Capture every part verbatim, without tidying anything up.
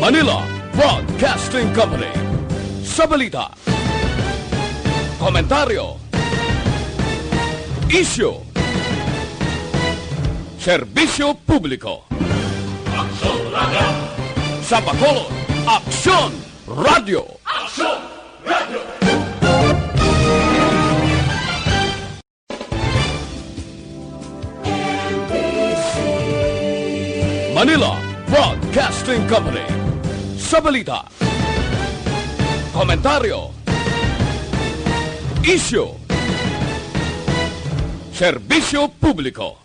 Manila Broadcasting Company. Sa balita, komentaryo, isyu, serbisyo publiko. Aksyon Radio. Sa Bacolod, Aksyon Radio. Aksyon Radio. Manila Broadcasting Company. Sa balita, komentaryo, isyu, serbisyo publiko.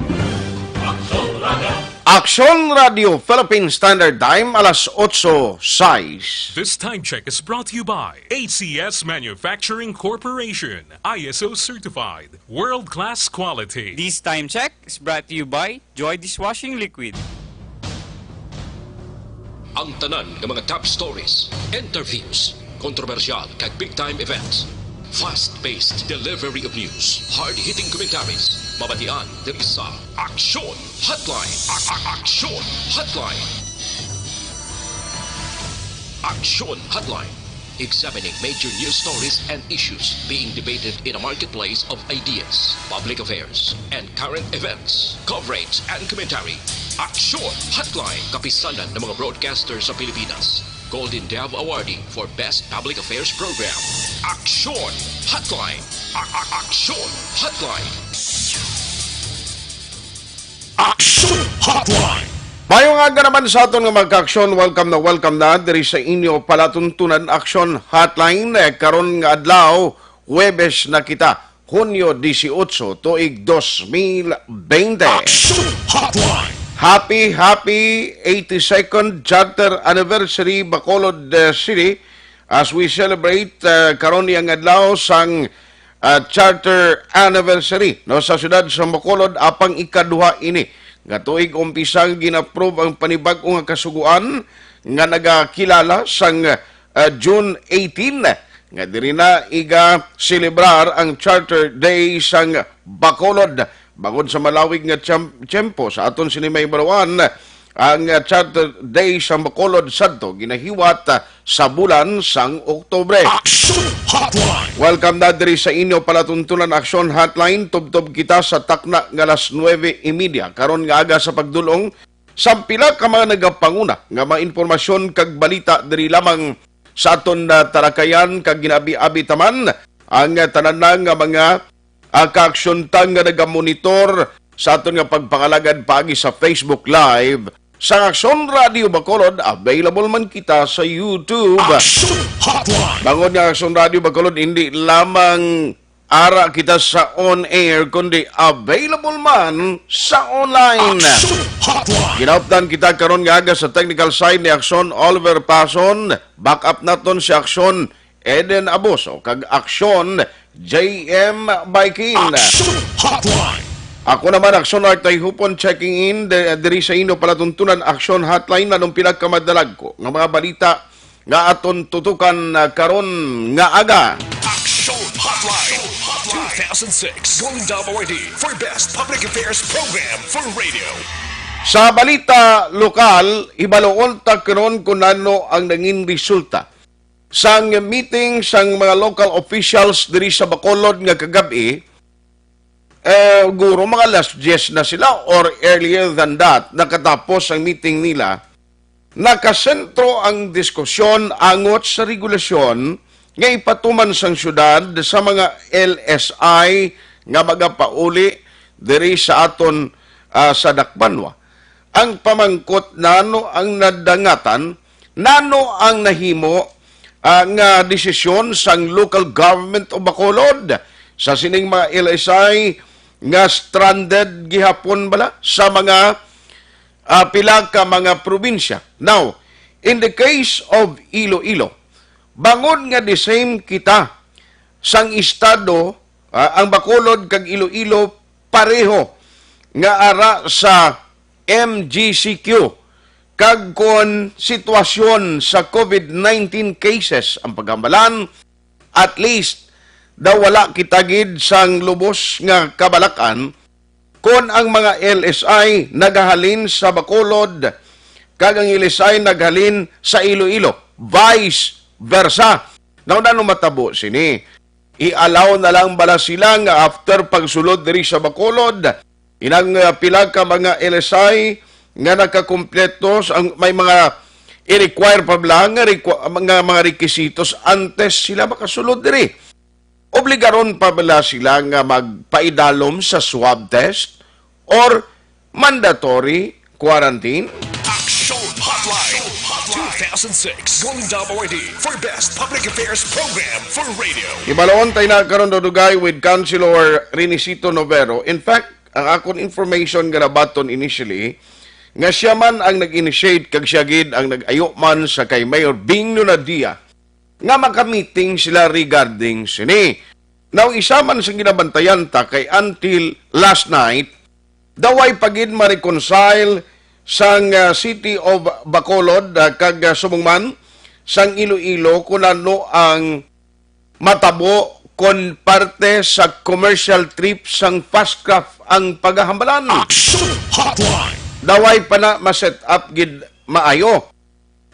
Aksyon Radio Philippine Standard Time, alas otso sais. This time check is brought to you by A C S Manufacturing Corporation, I S O certified, world-class quality. This time check is brought to you by Joy Dishwashing Liquid. Ang tanan nga mga top stories, interviews, kontrobersyal kag big time events. Fast-paced delivery of news, hard-hitting commentaries, mabatian diri sa Aksyon Hotline. A- a- Aksyon Hotline. Aksyon Hotline. Examining major news stories and issues being debated in a marketplace of ideas, public affairs, and current events. Coverage and commentary. Aksyon Hotline. Kapisanan ng mga broadcaster sa Pilipinas. Golden Dove Awardee for Best Public Affairs Program. Aksyon Hotline. A- a- Aksyon Hotline. Aksyon Hotline. Mayong aga naman sa aton nga mga ka-aksyon. Welcome na welcome na diri sa inyo palatuntunan Aksyon Hotline. Eh, karon nga adlaw, Huwebes na kita, Hunyo dieciocho, tuig dos mil bente. Aksyon Hotline. Happy, happy eighty-second Charter Anniversary, Bacolod, uh, City, as we celebrate, uh, karon niyang adlaw sang, uh, Charter Anniversary, no, sa siyudad sa Bacolod, apang ikaduha ini nga tuig umpisa nga gin-approve ang panibag-o nga kasugoan nga nagakilala sang, uh, June eighteen, nga diri na iga-selebrar ang Charter Day sang Bacolod. Bangod sa malawig nga tiyam-, tiyempo, sa aton sini mahibaluan, ang, uh, Charter Day sang Bacolod sadto ginahiwat, uh, sa bulan sang Oktubre. Aksyon Hotline. Welcome na diri sa inyo palatuntunan Aksyon Hotline. Tubtob kita sa takna nga alas nuebe y media karon nga aga sa pagdulong sa pila ka mga nagapanguna nga mga impormasyon kag balita diri lamang sa aton, ah, talakayan kag ginabi-abi taman ang, ah, tanan na nga mga, ah, kaaksyontang nga nagamonitor sa aton nga pagpangalagad paagi sa Facebook Live. Sa Aksyon Radio Bacolod, available man kita sa YouTube. Aksyon Hotline. Bangod nga Aksyon Radio Bacolod, hindi lamang ara kita sa on air, kundi available man sa online. Aksyon Hotline. Ginaupdan kita karon nga aga sa technical side ni Aksyon Oliver Pason, backup naton si Aksyon Eden Aboso, kag Aksyon J M Baikin. Aksyon Hotline. Ako naman, Aksyon Art Tayhupon, checking in de-, diri sa inyo palatuntunan Aksyon Hotline. Anong pinakamadalagko nga mga balita nga aton tutukan, ah, karon nga aga? Aksyon Hotline two thousand six Golden Dove Awardee for Best Public Affairs Program for Radio. Sa balita lokal, hibaluon ta karon kung ano ang nangin resulta sang meeting sang mga local officials diri sa Bacolod nga kagab-i. Eh, guro mga alas diyes na sila or earlier than that, nakatapos ang meeting nila. Nakasentro ang diskusyon angot sa regulasyon nga ipatuman sang syudad sa mga L S I nga magapauli diri sa aton, ah, sa dakbanwa. Ang pamangkot, nano ang nadangatan, nano ang nahimo, ah, nga desisyon sang Local Government of Bacolod sa sining mga L S I nga stranded gihapon bala sa mga, ah, pila ka mga probinsya. Now, in the case of Iloilo, bangod nga the same kita sang estado, ah, ang Bacolod kag Iloilo pareho nga ara sa M G C Q, kag kon sitwasyon sa COVID nineteen cases ang paghambalan, at least daw wala kita gid sang lubos nga kabalak-an kon ang mga L S I nagahalin sa Bacolod kag ang L S I naghalin sa Iloilo, vice versa. Now, ano matabo sini? I-allow na lang bala sila nga after pagsulod diri sa Bacolod, inang, uh, pila ka mga L S I nga nakakumpleto sa, ang, may mga i-require pa bala nga, requ- nga mga requisitos antes sila makasulod diri. Obligaron pa bala sila nga magpaidalom sa swab test or mandatory quarantine? Action Hotline two thousand six, Golden Dome Awardee for Best Public Affairs Program for Radio. Ibalon tayo na karon, Dudugay, with Councilor Renisito Novero. In fact, ang akon information nga nabaton initially, nga siya man ang nag-initiate kag siya gid ang nag-ayo man sa kay Mayor Bing Lunadia nga maka-meeting sila regarding sini. Now, isa man sa ginabantayan ta kay until last night, daway pa gid ma-reconcile sang, ah, City of Bacolod, ah, kag, ah, subong man sang Iloilo kung ano ang matabo kon parte sa commercial trip sang Fastcraft ang pagahambalan. Action Hotline. Daway pa na ma-set up gid maayo.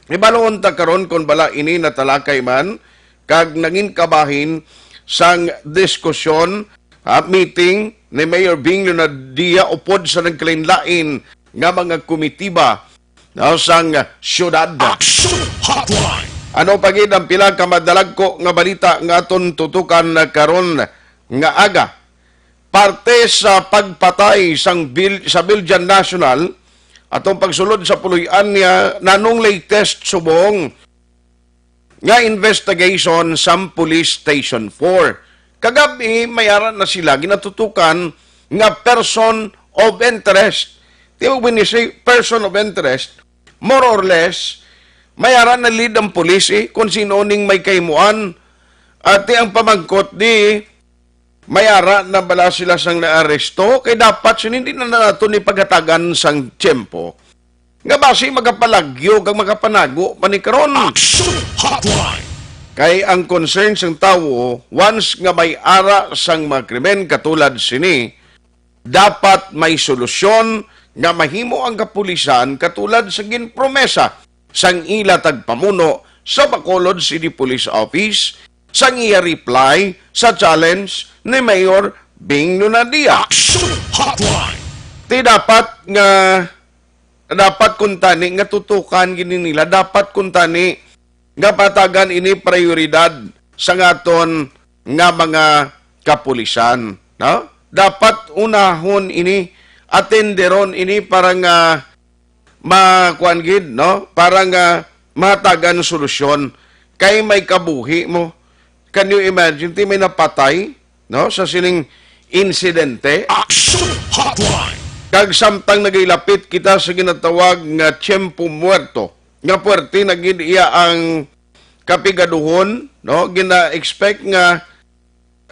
Ibalon ta karon kon bala ini natalakay man kag nangin kabahin sang diskusyon, ah, meeting ni Mayor Bing Leonardia upod sa nagkalainlain nga mga komitiba, no, sang syudad. Action Hotline. Ano pa gid ang pila ka madalagko nga balita nga aton tutukan karon nga aga? Parte sa pagpatay sang Bil-, sa Biljan National, atong pagsulod sa puloy-an niya, nanong latest subong nga investigation sa Police Station four. Kagab-i, may ara na sila ginatutukan nga person of interest. Di ba, when you say person of interest, more or less, may ara na lead ang pulis, eh, kung sino ning may kahimuan. Ati ang pamangkot di, may ara na bala sila sang naaresto? Kay dapat sini hindi na nato ni paghatagan sang tiyempo nga basi makapalagyo kag makapanago pa ni karon. Action Hotline. Kay ang concern sang tawo, once nga may ara sang mga krimen katulad sini, dapat may solusyon nga mahimo ang kapulisan katulad sa ginpromesa sang ila tagpamuno sa Bacolod City Police Office sang iya reply sa challenge ni Mayor Bing Lunadia. Action Hotline. Ti dapat nga, dapat kuntani nga tutukan gini nila, dapat kuntani nga patagan ini prioridad sa ngaton nga mga kapulisan, no? Dapat unahon ini, atenderon ini para nga makuan gid, no? Para nga mahatagan solusyon kay may kabuhi mo. Can you imagine, ti may napatay, no, sa sining insidente? Action Hotline. Kag samtang nagailapit kita sa ginatawag nga tiyempo muerto, nga puwerte na gid iya ang kapigaduhon, no? Gina-expect nga,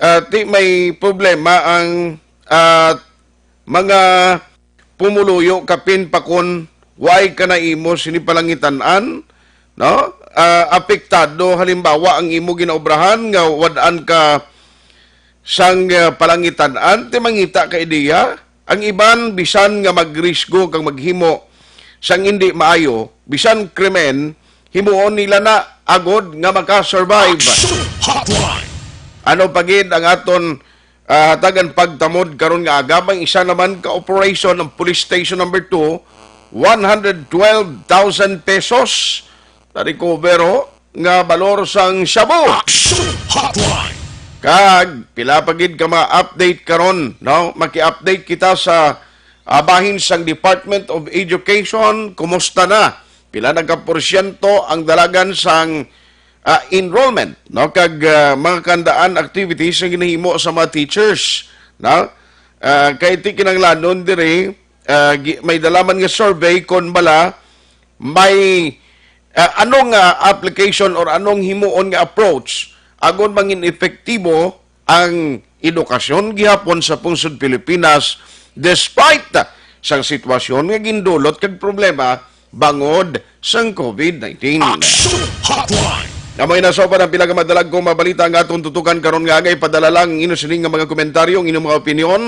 ah, ti may problema ang, ah, mga pumuluyo kapin pa kon way ka na imo sini palangitan-an, no? Ah, apektado, halimbawa, ang imo ginaobrahan nga wad-an ka sang, ah, palangitan-an, ti mangita ka ideya. Ang iban, bisan nga magrisgo kag maghimo sang indi maayo, bisan krimen, himuon nila na agod nga makasurvive. Action Hotline. Ano pa gid ang aton, ah, hatagan pagtamod karon nga aga? May isa naman ka operation ang Police Station Number Two, one hundred twelve thousand pesos na recover, ho, nga balor sang shabu. Action Hotline. Kag pila pa gid ka mga update karon, no? Maki-update kita sa, ah, bahin sang Department of Education. Kumusta na? Pila na ka porsyento ang dalagan sang, ah, enrollment, no? Kag, ah, mga kahandaan activities nga ginahimo sa mga teachers, no? Ah, kay ti kinahanglanon diri, ah, gi-, may dala man nga survey kon bala may, ah, anong, ah, application or anong himuon nga approach agod mangin epektibo ang edukasyon gihapon sa pungsod Pilipinas, despite sang sitwasyon nga gindulot kag problema bangod sang COVID nineteen. Action Hotline. Amo na sa uban ang pila ka madalagkong mga balita nga aton tutukan karon nga aga. Ipadala lang ang inyo sining nga mga komentaryo, ang inyong mga opinyon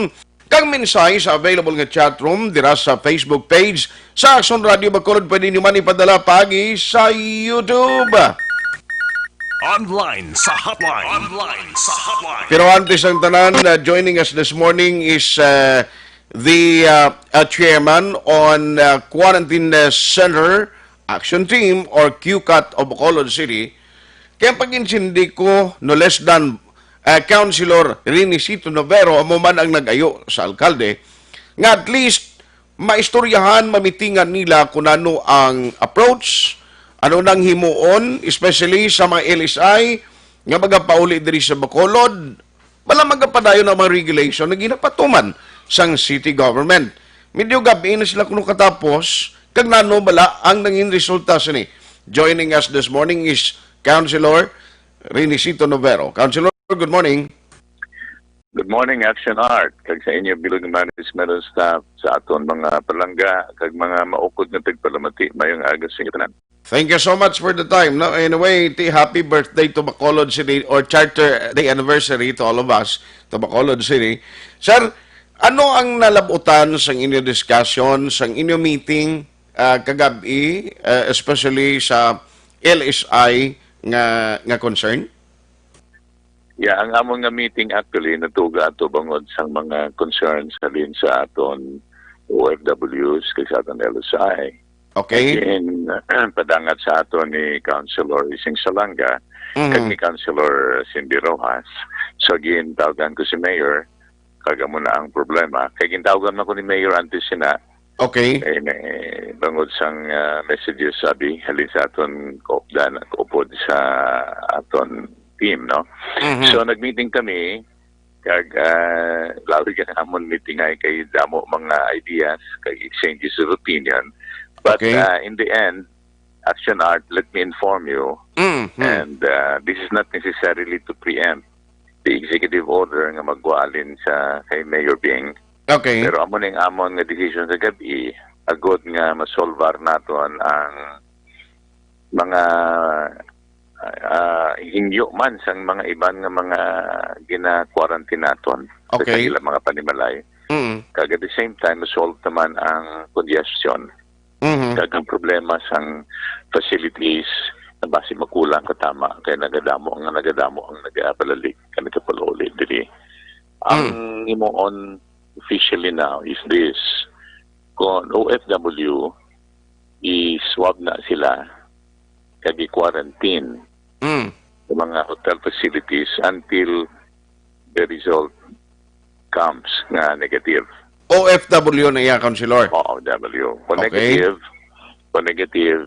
Kag mensahe sa available nga chat room dira sa Facebook page sa Aksyon Radio Bacolod, pwede nyo man ipadala paagi sa YouTube. Online sa hotline. Online sa hotline. Pero antes ang tanan, uh, joining us this morning is, uh, the, uh, uh, chairman on, uh, Quarantine, uh, Center Action Team or Q CAT of Bacolod City. Kaya pag-intindi ko, no less than, uh, Councilor Renisito Novero, amo man ang nag-ayo sa alkalde, nga at least maistoryahan, mamitingan nila kung ano ang approach, ano nang himuon, especially sa mga L S I nga magapauli diri sa Bacolod. Wala magapadayon ang mga regulation na ginapatuman sang city government. Medyo gabi na sila kuno katapos, kag nano bala ang nangin resulta sini. Joining us this morning is Councilor Renisito Novero. Councilor, good morning. Good morning, Action Art, kag sa inyo bilog nga management staff, sa aton mga palangga, kag mga maukod nga tigpalamati. Mayong aga sa inyo tanan. Thank you so much for the time. No, anyway, ti happy birthday to Bacolod City or Charter Day anniversary to all of us to Bacolod City. Sir, ano ang nalabutan sang inyo discussion, sang inyo meeting, ah, kagab-i, ah, especially sa L S I nga, nga concern? Yeah, ang amon nga meeting actually natuga ato bangod sang mga concerns halin sa aton O F Ws kag sa aton L S I. Okay. Again, padangat sa aton ni Councilor Ising Salanga kag Mhm. ni Councilor Cindy Rojas. So, gintawgan ko si Mayor, kag amo na ang problema. Kay gintawgan man ko ni Mayor antes sina, Okay. Eh, may bangod sang, ah, messages, sabi, halin sa aton kaupdan, kaupod sa aton team, no? Mhm. So, nag-meeting kami, kag, ah, labi ka na amon meeting ay kay damo mga ideas, kay exchanges of opinion. But, Okay. ah, in the end, Action Art, let me inform you, Mm, mm. and, ah, this is not necessarily to preempt the executive order nga magwalin sa kay Mayor Bing. Okay. Pero amo ning amon nga decision sa gabi, agod nga masolbar naton ang mga, ah, hinyo man sang mga iban nga mga gina-quarantine naton sa Okay. kanilang mga panimalay. Mm. Kag at the same time, masolve naman ang congestion. Mhm. Kag ang problema sang facilities na basi makulang katama kay nagadamo nga nagadamo ang nagapalalik kag nagapalauli diri. Ang Mm. himuon officially now is this. Kon O F W, i-swab na sila kag i-quarantine Mm. sa mga hotel facilities until the result comes nga negative. O F W na iya, Councilor? O F W. Kung Okay. negative, kung negative,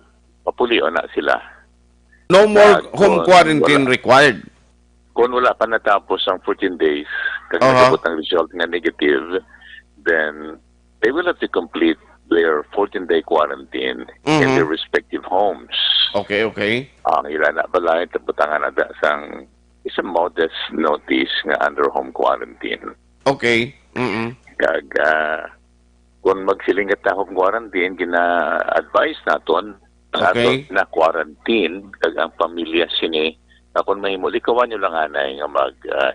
papulion na sila. No more Kag home kung quarantine wala, required? Kung wala pa natapos ang fourteen days, kag Aha. nagabot ang result nga negative, then they will have to complete their fourteen-day quarantine in Mhm. their respective homes. Okay, okay. Ang ila na balay, tabutangan na da sang isang modest notice nga under home quarantine. Okay. Mm-mm. Kag, ah, kung magsiling ka ta home quarantine, gina-advise naton ang Okay. aton na quarantine kag ang pamilya sini nga kung mahimo, likawan nyo lang anay nga mag, ah,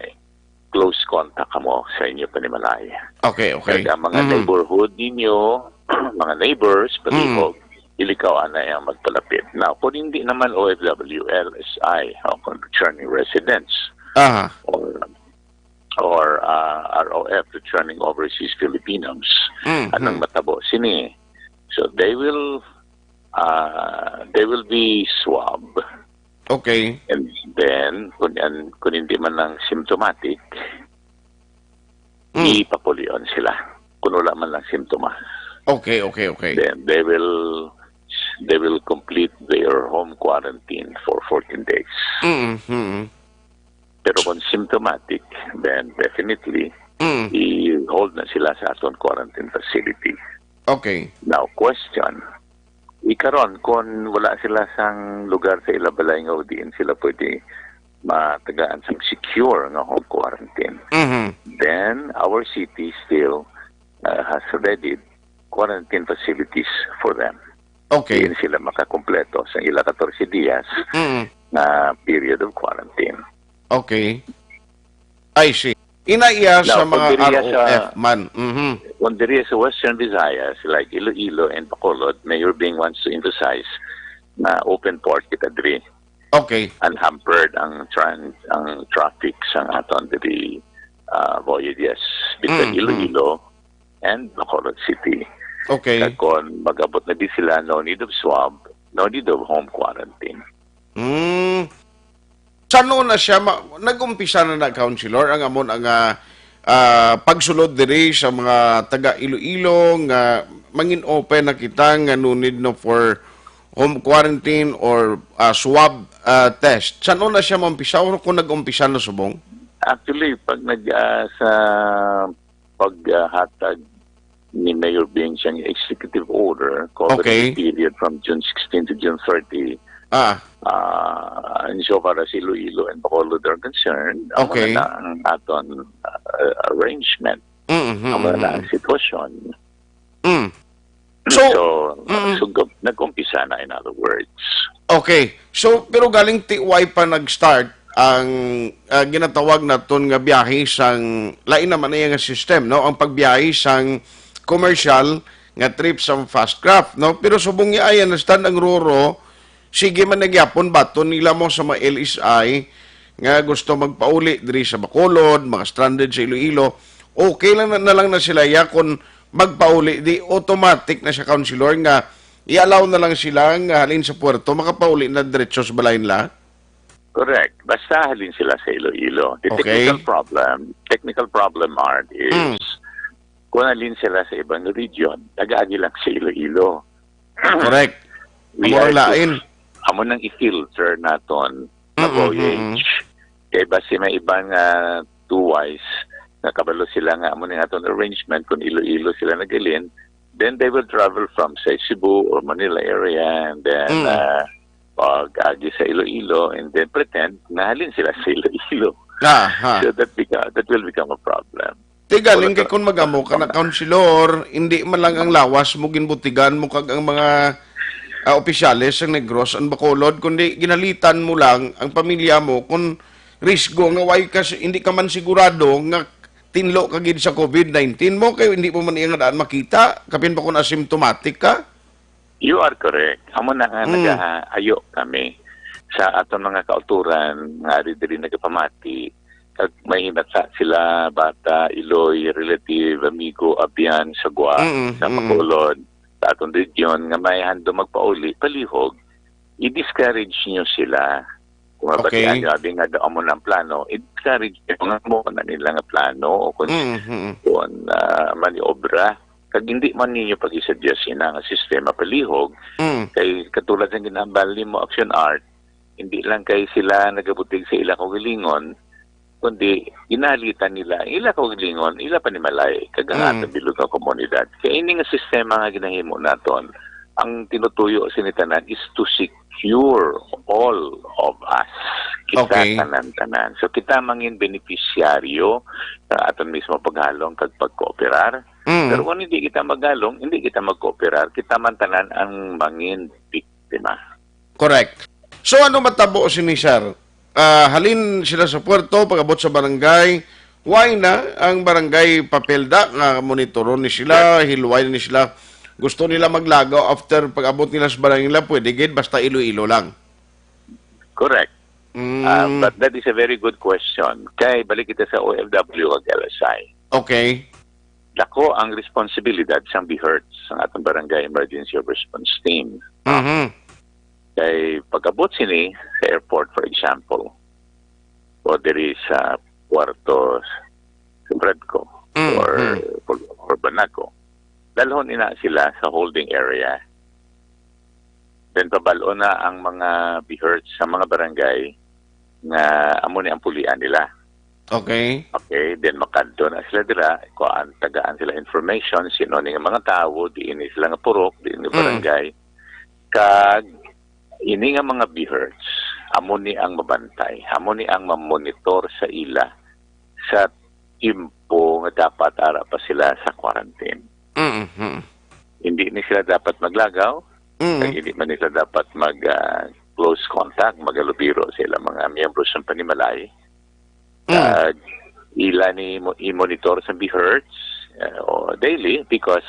close contact kamo sa inyo panimalay. Okay, okay. Kag ang mga Mhm. neighborhood ninyo, mga neighbors, palihog, ilikaw anay ang magpalapit. Now, kung hindi naman O F W, L S I, o kung returning residents, Aha. or, or, ah, R O F, returning overseas Filipinos, Mhm. anong matabo sini? So, they will, ah, they will be swab. Okay. And then, kung, an-, kung hindi man lang symptomatic, Mm. ipapulion sila. Kung wala man lang simptomas. Okay, okay, okay. Then they will, they will complete their home quarantine for fourteen days. Mm, mm. Pero kung symptomatic, then definitely, Mm. i-hold na sila sa aton quarantine facility. Okay. Now, question, ikaron, kung wala sila sang lugar sa ila balay nga diin sila pwede matagaan sang secure nga home quarantine, Mhm. then our city still, uh, has ready quarantine facilities for them. Okay. Diin sila makakumpleto sa ila catorce dias Mm. na period of quarantine. Okay. I see. Ina iya sa mga R O F man. Mhm. Kung diri sa Western Visayas, like Iloilo and Bacolod, Mayor Bing wants to emphasize na open port kita diri. Okay. Unhampered ang tran-, ang traffic sa aton diri, ah, voyages between Mm, mm. Iloilo and Bacolod City. Okay. Kag kon mag-abot na di sila, no need of swab, no need of home quarantine. Mm. Sa noon na siya, ma-, nag-umpisa na na, Councilor, ang amon ang, ah, ah, pagsulod diri sa mga taga Iloilo nga mangin open na kita nga no need no for home quarantine or, ah, swab, ah, test. Sa noon na siya maumpisa o kung nag-umpisa na subong? Actually, pag nag, ah, sa paghatag ni Mayor Bing siyang executive order covering Okay. the period from June sixteen to June thirty, Ah. ah, insofar as Iloilo and Bacolod are concerned, amo Okay. na ang aton, ah, arrangement. Mm, mm, Amo na mm, ang mm. sitwasyon. Mm. So, So, mm. so, nag-umpisa na, in other words. Okay. So, pero galing T Y pa nag-start ang, ah, ginatawag naton nga biyahe sang, lain naman na nga system, no? Ang pagbiyahe sang commercial nga trip sa fast craft, no? Pero subong niya, I understand, ang Roro, sige man na gyapon baton nila mo sa mga L S I nga gusto magpauli diri sa Bacolod, mga stranded sa Iloilo. Okay lang na, na lang na sila ya kung magpauli, di automatic na siya, Councilor, nga i-allow na lang sila nga halin sa puerto, makapauli na diretso sa balay nila? Correct. Basta halin sila sa Iloilo. The Okay. technical problem, technical problem, Art, is Mm. kung halin sila sa ibang region, nagaagi lang sa Iloilo. Correct. We Amo are ang to lain. Amo nang i-filter naton na Mm, mm, voyage. mm. Kay basi may iban nga tuways nga kabalo sila nga amo ning aton arrangement kung Iloilo sila nagalin, then they will travel from, say, Cebu or Manila area, and then, Mm. uh, pag-agi sa Iloilo, and then pretend nga halin sila sa Iloilo. Ah, ha. So that beca-, that will become a problem. Ti galing Wala kay ka kun mag-amo ka na, Councilor, hindi man lang ang lawas mo ginbutigan mo kag ang mga, ah, opisyales sa Negros and Bacolod, kundi ginalitan mo lang ang pamilya mo kun risgo nga way ka s-, hindi ka man sigurado nga tinlo ka gid sa COVID nineteen mo, kay hindi mo man iya nga daan makita, kapin pa kun asymptomatic ka. You are correct. Amo na nga Mm. nagaayo kami sa aton mga kautoran nga ari diri nagapamati, kag may hinata sila, bata, iloy, relative, amigo, abyan, sagwa, Mm, sa mm. Bacolod, sa aton region, nga may handom magpauli, palihog, i-discourage nyo sila. Kung Okay. mabatian nyo, abi nga daw amo na ang plano, i-discourage nyo nga mo na nila nga plano o kung, Mm, mm. kung, ah, maniobra. Kag hindi man ninyo pag-isuggest ina nga sistema palihog, Mm. kay katulad sang ginhambal nimo, Action Art, hindi lang kay sila nagabutig sa ila kaugalingon, kundi ginahalitan nila ang ila kaugalingon, ila panimalay, kag ang Mm. atong bilog nga komunidad. Kay ini nga sistema nga ginahimo naton, ang tinutuyo sini tanan is to secure all of us. Kita Okay. tanan-tanan. So, kita mangin benepisyaryo sa aton mismo paghalong kag pagkooperar. Mm. Pero kung hindi kita maghalong, hindi kita magkooperar. Kita man tanan ang mangin biktima. Correct. So, ano matabo sini, sir? Ah, halin sila sa puerto, pag-abot sa barangay, why na ang barangay papelda nga monitoron ni sila, hilway ni sila? Gusto nila maglagaw after pag-abot nila sa barangay nila, pwede gid, basta Iloilo lang. Correct. Mm. Ah, but that is a very good question. Kay balik kita sa O F W kag L S I. Okay. Dako ang responsibilidad sang BHERTs, sang atong Barangay Emergency Response Team. Mhm. Kay pag-abot sini sa airport, for example, o diri sa Puerto San Fredco Mm, or, mm. or Banaco, dalhon ina sila sa holding area. Then pabal-on na ang mga BHERTs sa mga barangay nga amo ni ang pulian nila. Okay. Okay, then makadto na sila dira, kuan, tagaan sila information, sino ni nga mga tawo, diin ni sila nga purok, diin nga Mm. barangay. Kag ini nga mga BHERTs, amo ni ang mabantay, amo ni ang mamonitor sa ila sa tiempo nga dapat ara pa sila sa quarantine. Mm, mm. Hindi ni sila dapat maglagaw, Mm. kag hindi man ni sila dapat mag, ah, close contact, magalubiro sa ilang mga miyembro sa panimalay. Mm. Kag ila ni mo-, i-monitor sa BHERTs, uh, o daily, because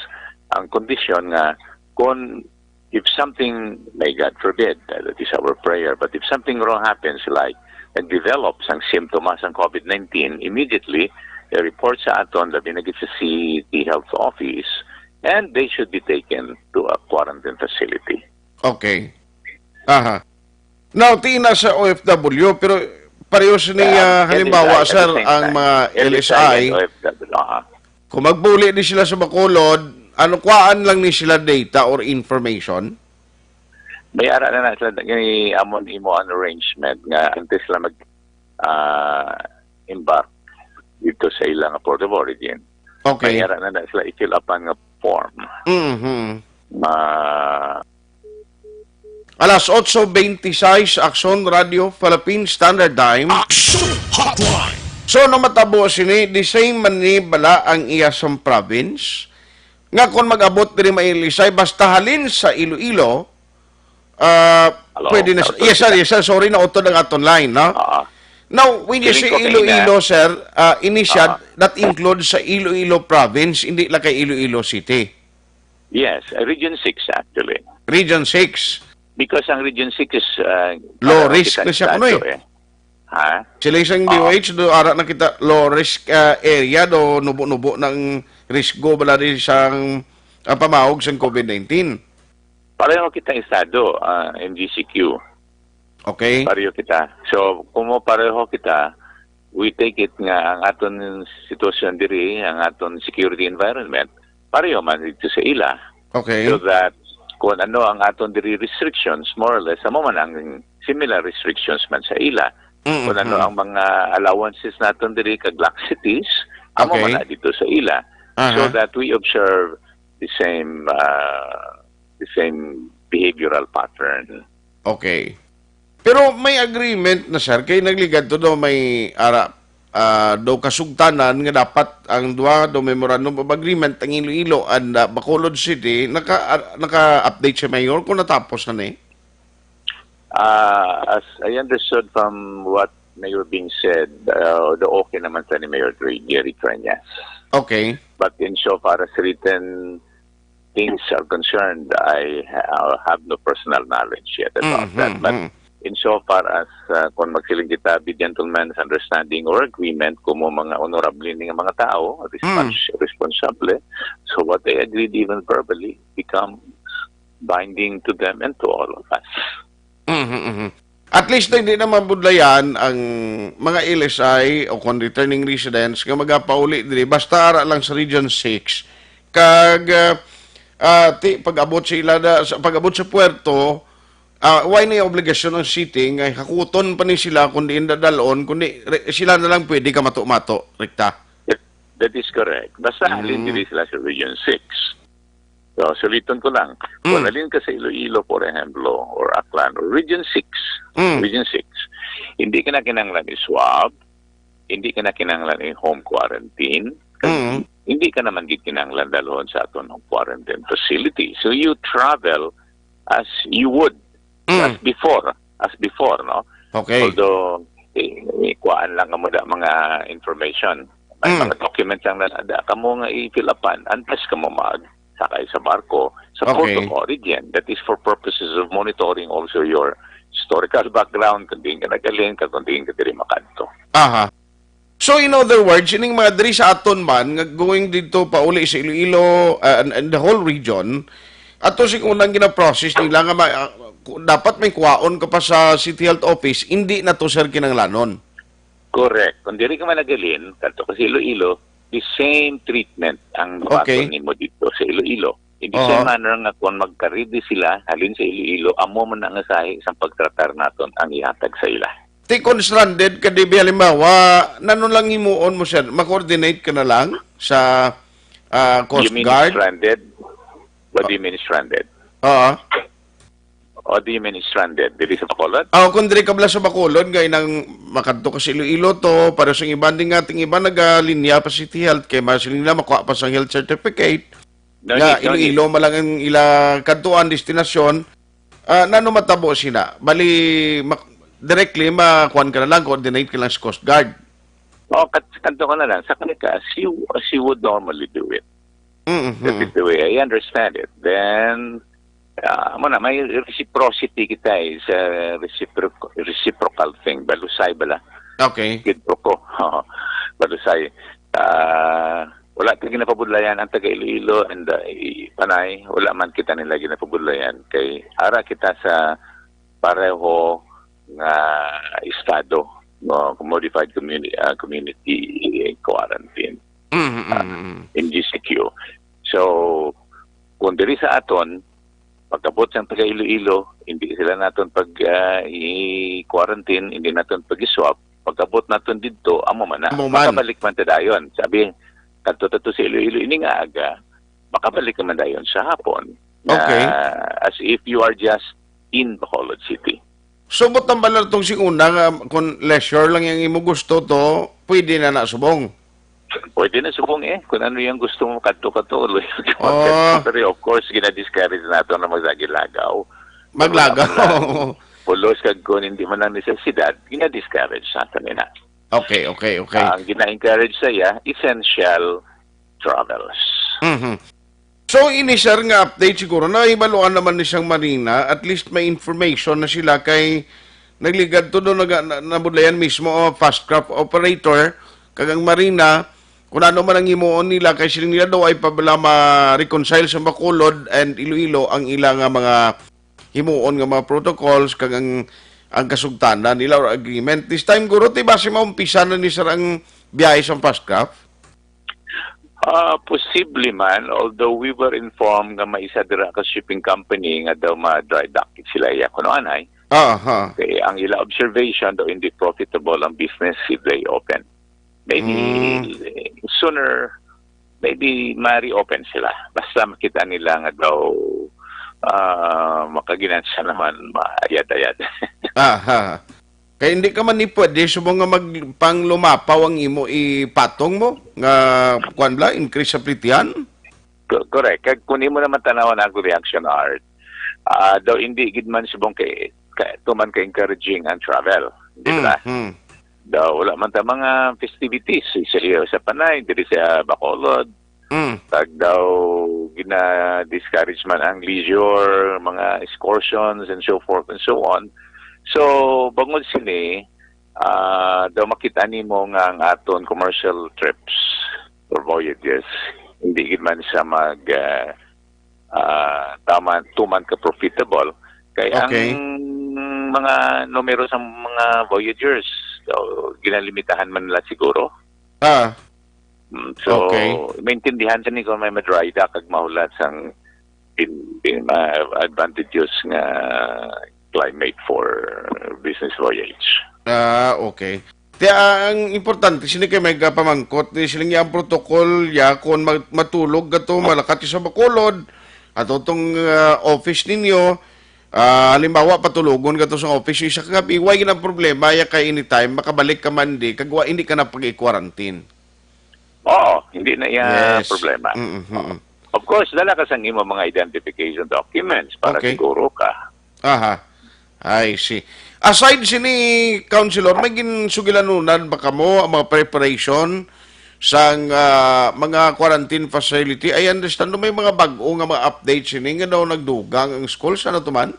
ang kondisyon nga kung if something, may God forbid, uh, that is our prayer, but if something wrong happens, like nag-develop sang simptomas ang COVID nineteen, immediately, i-report sa aton, labi na gid sa City Health Office, and they should be taken to a quarantine facility. Okay. Aha. Now, tina sa O F W, pero pareho sini, Yeah, ah, and halimbawa, at the sir, same ang time, mga L S I L S I, and O F W, aha. Kung magbuuli ni sila sa Bacolod, ano, kuhaan lang ni sila data or information? May ara na na sila gani amon imo an arrangement nga antes sila mag ah, embark dito sa ilang port of origin. Okay. May ara na na sila i-fill upan nga form. Mhm. Ma Alas otso beintisais, Aksyon Radio Philippine Standard Time. Action Hotline. So, ano matabo sini, the same man ni bala ang iya sang province? Nga kung mag-abot diri may L S I, basta halin sa Iloilo, ah, Hello? pwede na. Hello, Yes, sir, sir. Yes, sir. Sorry, nautod ang aton line, no? Ah, Now, when you say Feeling ko kaina. Iloilo, sir, uh, ini siya, Ah. that includes sa Iloilo province, hindi lang kay Iloilo City. Yes, uh, Region six actually. Region six. Because ang Region six is uh, Low pareho risk kita na siya, estado kuno eh. Eh. Ha? Sila isang Ah. D O H, do ara na kita low risk uh, area, do nubo-nubo ng risgo bala di sang uh, pamahog sang COVID nineteen. Pareho kita estado, ah, M G C Q. Okay? Pareho kita. So, kung mo pareho kita, we take it nga ang aton sitwasyon diri, ang aton security environment, pareho man dito sa ila. Okay. So that kung ano ang aton diri restrictions, more or less, amo man ang similar restrictions man sa ila. Mm, Kung ano mm. Ang mga allowances naton diri, kag laxities, amo Okay. man na dito sa ila. Aha. So that we observe the same uh, the same behavioral pattern. Okay. Pero may agreement na, sir, kay nagligad to daw may ara ah, daw kasugtanan nga dapat ang duha daw memorandum of agreement ang Iloilo and ah, Bacolod City. Naka ah, naka-update si Mayor kung natapos na ni? Uh, as I understood from what Mayor Bing said, uh, the okay naman sa ni Mayor Dre- Jerry Treñas. Okay. But insofar as written things are concerned, I ha- have no personal knowledge yet about Mhm, that. But mhm. Insofar as uh, kung magsiling kita be gentleman's understanding or agreement kung mo mga honorable ni nga mga tao, res- Mm. responsable, so what they agreed even verbally becomes binding to them and to all of us. Mhm, mhm. At least hindi na mabudlayan ang mga L S I o kung returning residents nga magapauli diri basta ara lang sa Region six kag ah, ah, ti pag-abot sa ila na, sa pag-abot sa puerto, ah, why na obligasyon ang city nga hakuton pa ni sila kung diin dadalon kundi re- sila na lang pwede ka mato-mato, rekta? That, that is correct. Basta halin Mm. diri sila sa Region six. So, suliton ko lang. Kung Mm. halin ka sa Iloilo, for example, or Aklan, or Region six, Mm. Region six, hindi ka na kinahanglan i-swab, hindi ka na kinahanglan i-home quarantine, Mm. hindi ka naman gid kinahanglan dalhon sa aton home quarantine facility. So, you travel as you would, Mm. as before, as before, no? Okay. Although, eh, eh, kuhaan lang kamo da mga information. May Mm. mga documents ang nalada kamo nga i-fill upan. Unless kamo mag sakay sa barko sa port Okay. of origin. That is for purposes of monitoring also your historical background, kung diin ka naghalin, kag kung diin ka diri makadto. Aha. So in other words, ining mga diri sa aton man nga going dito pauli sa Iloilo uh, and, and the whole region, ato si unang gina-process nila nga ma- uh, ku- dapat may kuwaon ka pa sa City Health Office, hindi na to, sir, kinanglanon. Correct. Kung diri ka man naghalin, kadto ka sa Iloilo, the same treatment ang Okay. mabaton nimo dito sa Iloilo. In the Oo. same manner nga kung magkaridi sila, halin sa Iloilo, amo man ang asahi sa pagtratar naton ang ihatag sa ila. Ti kon stranded ka dibi, halimbawa, nano lang himuon mo, sir? Ma-coordinate ka na lang sa ah, Coast You mean Guard? Stranded? What do you mean stranded? Oo. What do you mean stranded? Dili sa Bacolod? Aw, kung diri ka bala sa Bacolod, nga inang makadto ka sa Iloilo to, para sa iban din nga ating iban nagalinya pa City Health, kay mas nila makuha pa sa health certificate, No nga need, no Iloilo need. man lang ang ila kadtuan, destinasyon, ah, nano matabo sina? Bali, mak- directly, makuan ka na lang, coordinate ka lang sa Coast Guard. Oh, kat kanto ka na lang sa kanila as you, as you would normally do it. Mm-hmm. That is the way I understand it. Then, ah, mo na, may reciprocity kita eh, sa reciproc- reciprocal thing. Balusay bala. Okay. Gid po ko. Balusay. Ah, wala ta ginapabudlayan ang taga Iloilo and uh, i- Panay. Wala man kita nila ginapabudlayan. Kay ara kita sa pareho nga estado, no, modified community, ah, community quarantine, Mm-hmm. ah, Mm-hmm. M G C Q. So, kung diri sa aton, pagkabot sang taga Iloilo, hindi sila naton pag ah, i-quarantine, hindi naton pag-swab. Pagkabot naton didto, amo man na. Amo man. Makabalik man ta dayon. Sabi, kadto ta to sa Iloilo ini nga aga, makabalik naman dayon sa hapon. Na Okay. as if you are just in Bacolod City. So, butang bala tong si una nga kung leisure lang yung imo gusto to, pwede na na subong. Pwede na subong eh. Kung ano yung gusto mo, kadto ka to. Oh. Pero of course, ginadiscourage nato na magsagilagaw. Maglagaw. Wala, wala. Pulos kag kung hindi man ang necesidad, ginadiscourage nato nila. Okay, okay, okay. Ang gina-encourage sa iya, essential travels. Mhm. So, ini, sir, nga update siguro, nahibaluan naman ni sang Marina, at least may information na sila kay nagligad to doon, naga-, na-, nabudlayan mismo ang fast craft operator, kag ang Marina, kung ano man ang himuon nila, kay siling nila daw ay pa bala ma-reconcile sa Bacolod and Iloilo ang ila nga mga himuon nga mga protocols kag ang, ang kasugtanan nila or agreement. This time, guro, ti basi maumpisa na ni sir ang biyahe sa fast craft? Ah, posible man, although we were informed nga may isa dira ka shipping company nga daw ma-dry dock sila iya kuno anay. Aha. Okay, ang ila observation daw hindi profitable ang business if they open. Maybe Mm. sooner, maybe ma-reopen sila. Basta makita nila nga daw ah, makaginansya naman, maayad-ayad. Aha. Kay hindi ka man ni pwede subong nga magpanglumapaw ang imo ipatong mo nga kuan bala, increase sa plitihan? Co- correct. Kag kung imo naman tanawan ang reaction art, ah, daw hindi gid man subong kay, kay tuman ka encouraging ang travel, di ba? Mm, mm. Daw wala man ta mga festivities sa iyo sa Panay, diri sa Bacolod. Mm. Tag daw gina-discourage man ang leisure, mga excursions and so forth and so on. So, bangod sini, ah, daw makita nimo nga ang aton commercial trips or voyages, hindi gid man siya mag, ah, ah, tama, tuman ka profitable. Kay Okay. ang mga numero sa mga voyagers, so, ginalimitahan man nila siguro. Ah. Mm, so, Okay. maintindihan sa ni kung may madry dock kag mahulat sang in, in, ah, advantageous nga climate for business voyage. Ah, okay. Ti ang importante sini kay may gapamangkot ni siling ang protocol ya kon mag-, matulog ka to, malakat sa Bacolod, ato tong, ah, office ninyo, ah, halimbawa patulogon ka to sa office isa ka gabi, way gid ang problema ya kay anytime makabalik ka man di kag wa, hindi ka na pag-quarantine. Oo, hindi na iya Yes. problema. Mm, mm, mm. Of course, dala ka sang imo mga identification documents para Okay. siguro ka. Aha. I see. Aside sini, Councilor, may ginsugilanunan ba kamo ang mga preparation sang, ah, mga quarantine facility? I understand may mga bag-o nga mga update sini nga daw nagdugang ang school. Ano to man?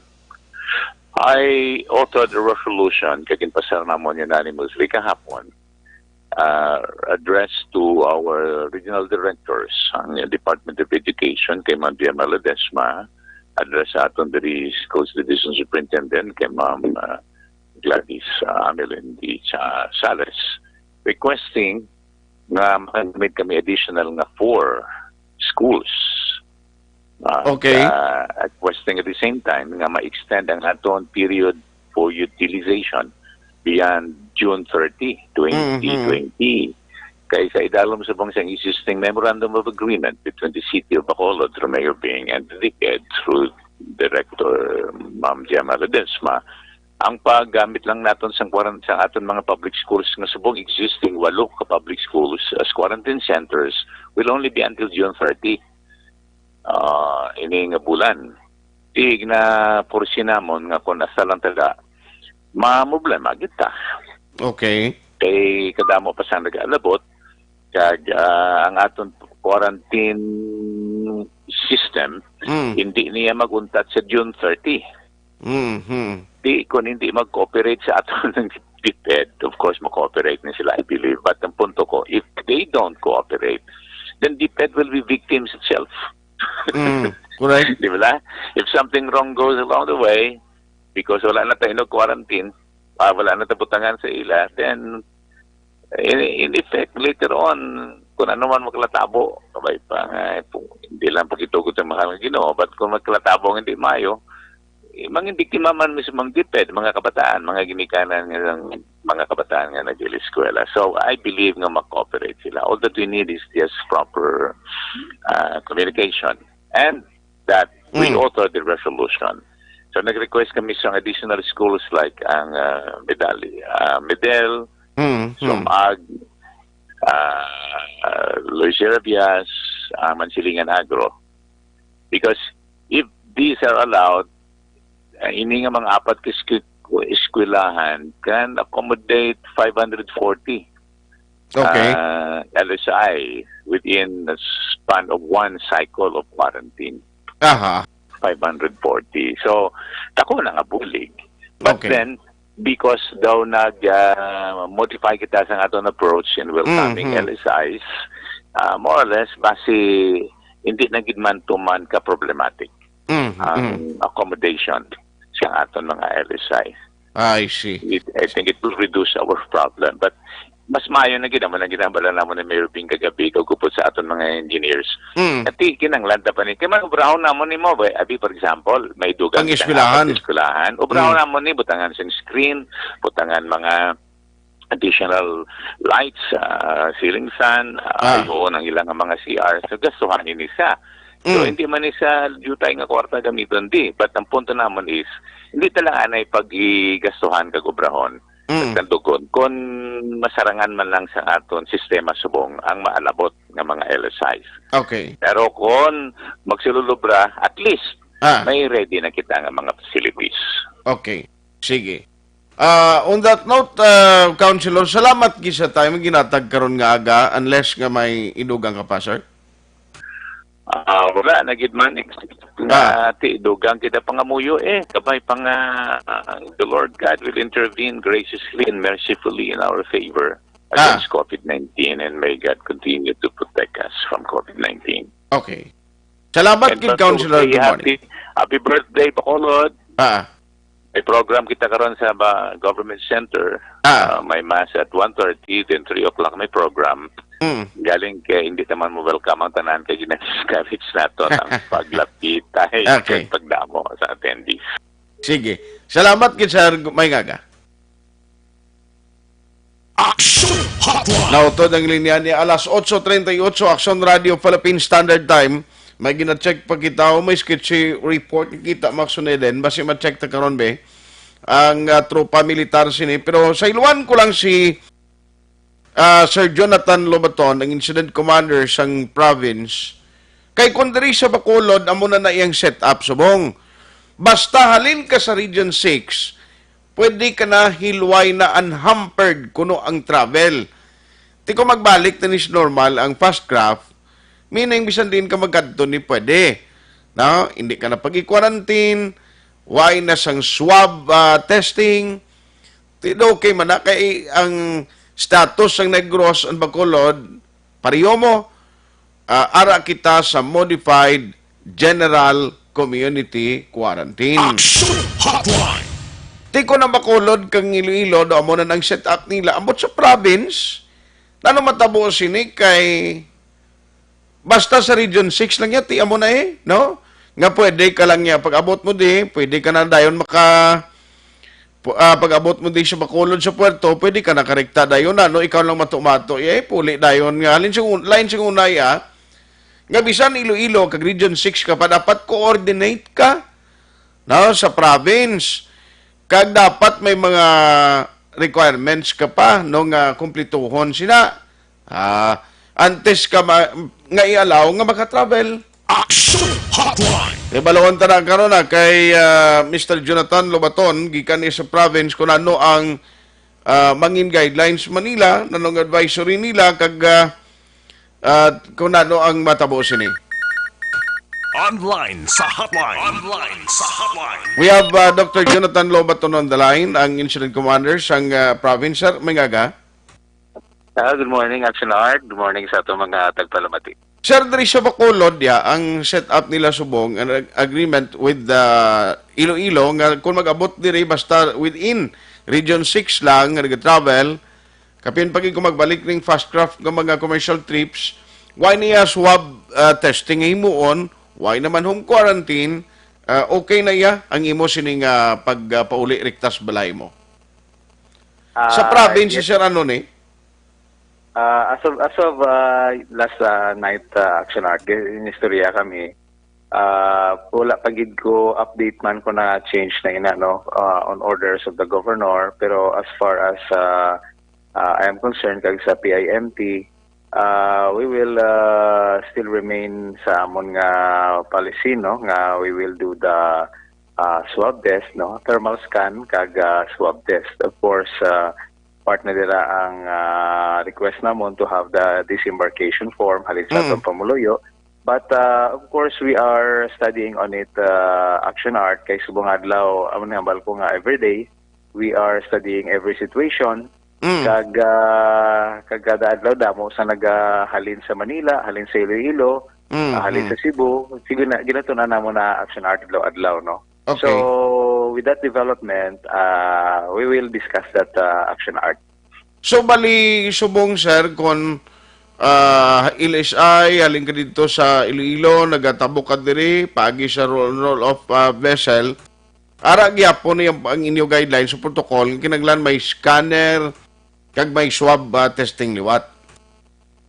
I authored a resolution kag ginpasar namon unanimously kahapon, uh, address to our regional directors, ang Department of Education kay Ma'am Gemma Ledesma, address sa aton diri Schools Division Superintendent kay Ma'am, uh, Gladys, uh, Amelin D. Cha-, Sales, requesting nga makamit kami additional nga four schools. Ah, Okay. ah, at requesting at the same time nga ma-extend ang aton period for utilization beyond June thirty, twenty twenty. Kay sa idalom sa bang sang existing Memorandum of Agreement between the City of Bacolod through Mayor Bing and the DepEd through Director Ma'am Gemma Ledesma, ang paggamit lang naton sang quaran-, sa aton mga public schools nga subong existing walo ka public schools as quarantine centers will only be until June thirty, ah, ini nga bulan. Di na foresee namon nga kung asa lang taga, maproblema gid ta. Okay. Kay kadamo pa sang nag-aalabot, kag, ah, ang aton quarantine system, Mm. hindi niya mag-untat sa June thirty. Mhm. Di, kung hindi mag-cooperate sa aton ng DepEd, of course, mag-cooperate na sila, I believe. But ang punto ko, if they don't cooperate, then DepEd will be victims itself. Mm, correct. Di ba? If something wrong goes along the way, because wala na tayo quarantine, ah, wala na tayo butangan sa ila, then in, in effect, later on, kung ano man maglatabo, kabay pa nga, eh, kung hindi lang pagitugot ang mahal nga Ginoo, but kung maglatabo ang hindi mayo, eh, mangin biktima man mismo ang DepEd, mga kabataan, mga ginikanan nga mga kabataan nga nag-eskwela. So, I believe nga mag-cooperate sila. All that we need is just proper, uh, communication. And that we Mm. author the resolution. So, nag-request kami sa additional schools like ang, uh, Medali-, uh, Medel, Mm, mm. Sumag, uh, uh, Luis Rabias, ang Mansilingan Agro. Because if these are allowed, uh, ini nga mga apat ka esku-, eskwelahan can accommodate five hundred forty, Okay. uh, L S I within the span of one cycle of quarantine. Aha. Five hundred forty. So, tako na nga bulig. But Okay. then, because daw nag, uh, modify kita sa aton approach in welcoming Mhm. L S Is, uh, more or less, basi hindi na gid man to man ka problematic Mm, ang mm. accommodation sa aton mga L S I. I see. It, I think it will reduce our problem. But mas maayo na gid, amo na ginambala namon ni Mayor Bing kagabi, kag gupod sa aton mga engineers. Mm. Ati, kinahanglan ta pa ni, kay man obrahon namon ni mo, ba? Abi, for example, may dugang Ang kita nga eskwelahan. Eskwelahan. Obrahon Mm. namon ni, butangan sing screen, butangan mga additional lights, ah, ceiling fan, ah, Ah. ayuon ang ilang mga C R. So, gastuhan ini sa. So, Mm. hindi man ni sa jutay nga kwarta gamiton di. But ang punto namon is, hindi talaga anay pag-igastuhan kag obrahon. Mm. Sa dugon, kung masarangan man lang sa aton sistema subong ang maalabot nga mga L S Is. Okay. Pero kung magsululubra, at least, Ah. may ready na kita nga mga facilities. Okay. Sige. Ah, on that note, ah, Councilor, salamat gid sa time nga ginatag karon nga aga, unless nga may idugang ka pa, sir. Ah, wala na gid man. Ah. Nga ti dugang kita pangamuyo eh. Kabay pa nga, ah, the Lord God will intervene graciously and mercifully in our favor Ah. against COVID nineteen, and may God continue to protect us from COVID nineteen. Okay. Salamat And gid, also, Councilor. Good morning. Happy, happy birthday, Bacolod. Ah. May program kita karon sa ba-, Government Center. Ah. Ah, may mass at one thirty, then three o'clock may program. Mm. Galing kay hindi naman mo welcome ang tanan kay gina-discourage nato ang paglapit ay Okay. pagdamo sa attendees. Sige. Salamat gid, sir. May ngaga. Action Hotline. Nautod ang linya ni alas otso treinta y ocho, Action Radio Philippine Standard Time. May gina-check pa kita o may sketchy report kita, Max Suneden. Basi ma-check ta karon, be, ang, ah, tropa militar sini. Pero sa iluan ko lang si, ah, Sir Jonathan Lobaton, ang incident commander sang province. Kay kung diri sa Bacolod, amo na na iyang setup subong. Basta halin ka sa Region six, pwede ka na hilway na unhampered kuno ang travel. Ti kung magbalik na ni sa normal ang fast craft, meaning bisan diin ka magkadto ni pwede. No? Hindi ka na pag-quarantine, why na sang swab, ah, testing. Ti okay man na kay ang status sang Negros and Bacolod, pareho mo, ah, ara kita sa modified general community quarantine. Action Hotline. Ti ko na Bacolod kang Iloilo, do amo na nang set up nila. Ambot sa province, nano matabo sini kay basta sa Region six lang yan, ti amo na eh, no? Nga pwede ka lang niya, pag-abot mo di, pwede ka na dayon maka, pu-, ah, pag-abot mo di sa Bacolod sa puerto, pwede ka nakarekta dayon na, no? Ikaw lang mato-mato, eh, puli dayon nga. Halin sa un-, lain sa una, ah, nga bisan Iloilo, kag Region six ka pa, dapat coordinate ka, no, sa province. Kag dapat may mga requirements ka pa, no, nga kumplituhon sina. Ah, antes ka ma-, nga i-allow nga maka-travel. Action Hotline. Ibalawon ta na karon na kay, ah, Mister Jonathan Lobaton, gikan ni sa province, kung ano ang ah, mangin guidelines man nila, nanong advisory nila, kag, ah, ah, kung ano ang matabo sini. Online sa hotline. Online sa hotline. We have, uh, Doctor Jonathan Lobaton on the line, ang incident commander sang, uh, province. Sir, may ngaga? Ah, good morning, Action Art. Good morning sa atong mga tagpalamati. Sir, diri sa Bacolod, ya, ang set up nila subong, an ag-, agreement with the Iloilo nga kung mag-abot diri basta within Region six lang nga nag-travel, kapin pa gid kung magbalik ning fast craft nga mga commercial trips, why niya swab, ah, testing nga himuon, why naman home quarantine, ah, okay na iya ang imo sining, ah, pag, ah, pauli riktas balay mo? Sa Ah, province, yes. Sir, ano ni? Ah, as of, as of, ah, last, ah, night, ah, Action Art, gi-, inistorya kami. Ah, wala pa gid ko update man kung na-change na ina, no, ah, on orders of the governor. Pero as far as, ah, ah, I am concerned, kag sa P I M T, ah, we will, ah, still remain sa amon nga policy, no, nga we will do the, ah, swab test, no, thermal scan kag, ah, swab test. Of course, ah, part na dira ang, ah, request namon to have the disembarkation form halin sa Mm. atong pamuluyo. But, ah, of course, we are studying on it, ah, Action Art, kay subong adlaw, amo ni hambal ko nga everyday, we are studying every situation. Mm. Kag, ah, kag kada adlaw damo sa nagahalin sa Manila, halin sa Iloilo, Mm, ah, halin mm. sa Cebu. Sige na, ginatun-an namo na Action Art adlaw-adlaw, no? Okay. So, with that development, ah, we will discuss that, ah, Action Art. So, bali, subong, sir, kung, ah, L S I, halin ka dito sa Iloilo, nagatabok ka diri, paagi sa roll, roll of, ah, vessel, ara gyapon ang, ang inyo guidelines o protocol, kinahanglan may scanner, kag may swab, ah, testing liwat.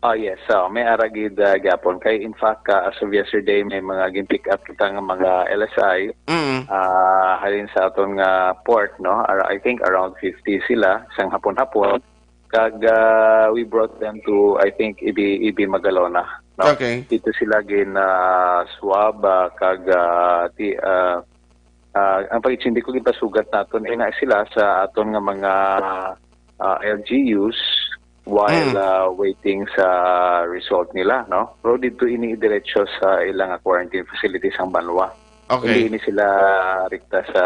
Ah, yes. So, may ara gid, ah, gyapon. Kay, in fact, ah, as of yesterday, may mga gin-pick up kita nga mga L S I, Mm. ah, halin sa aton nga port, no? Ar-, I think around fifty sila, sang hapon-hapon. Kag, ah, we brought them to, I think, Ibi-, Ibi Magalona, no? Okay. Dito sila gin, ah, swab, ah, kag, ah, ti-, ah, ah, ang pag-intindi ko, ginpasugat naton, eh, na sila sa aton nga mga, ah, L G Us while, Mm. ah, waiting sa result nila, no? Pero dito ini idiretso sa ilang quarantine facility sang banwa. Okay. Hindi ini sila rikta sa,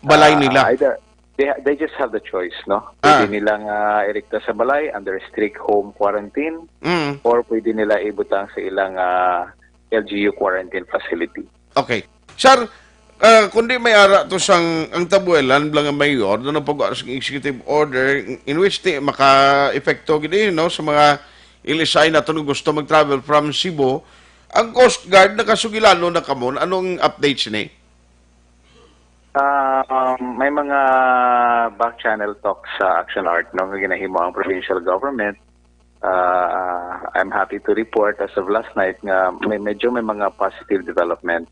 Balay ah, nila. Either they ha-, they just have the choice, no? Pwede Ah. nilang, ah, irikta sa balay under strict home quarantine, Mm. or pwede nila ibutang sa ilang, ah, L G U quarantine facility. Okay. Sir, ah, kundi may ara to sang, ang Tabuelan, bilang nga mayor, doon ang pag-, executive order in which ti, maka-epekto gid, eh, no, sa mga L S I nato nga gusto mag-travel from Cebu. Ang Coast Guard, nakasugilano na kamo. Anong updates ni? Ah, um, may mga back channel talks sa Action Art, no, nga ginahimo ang provincial government. Ah, I'm happy to report as of last night nga may, medyo may mga positive development.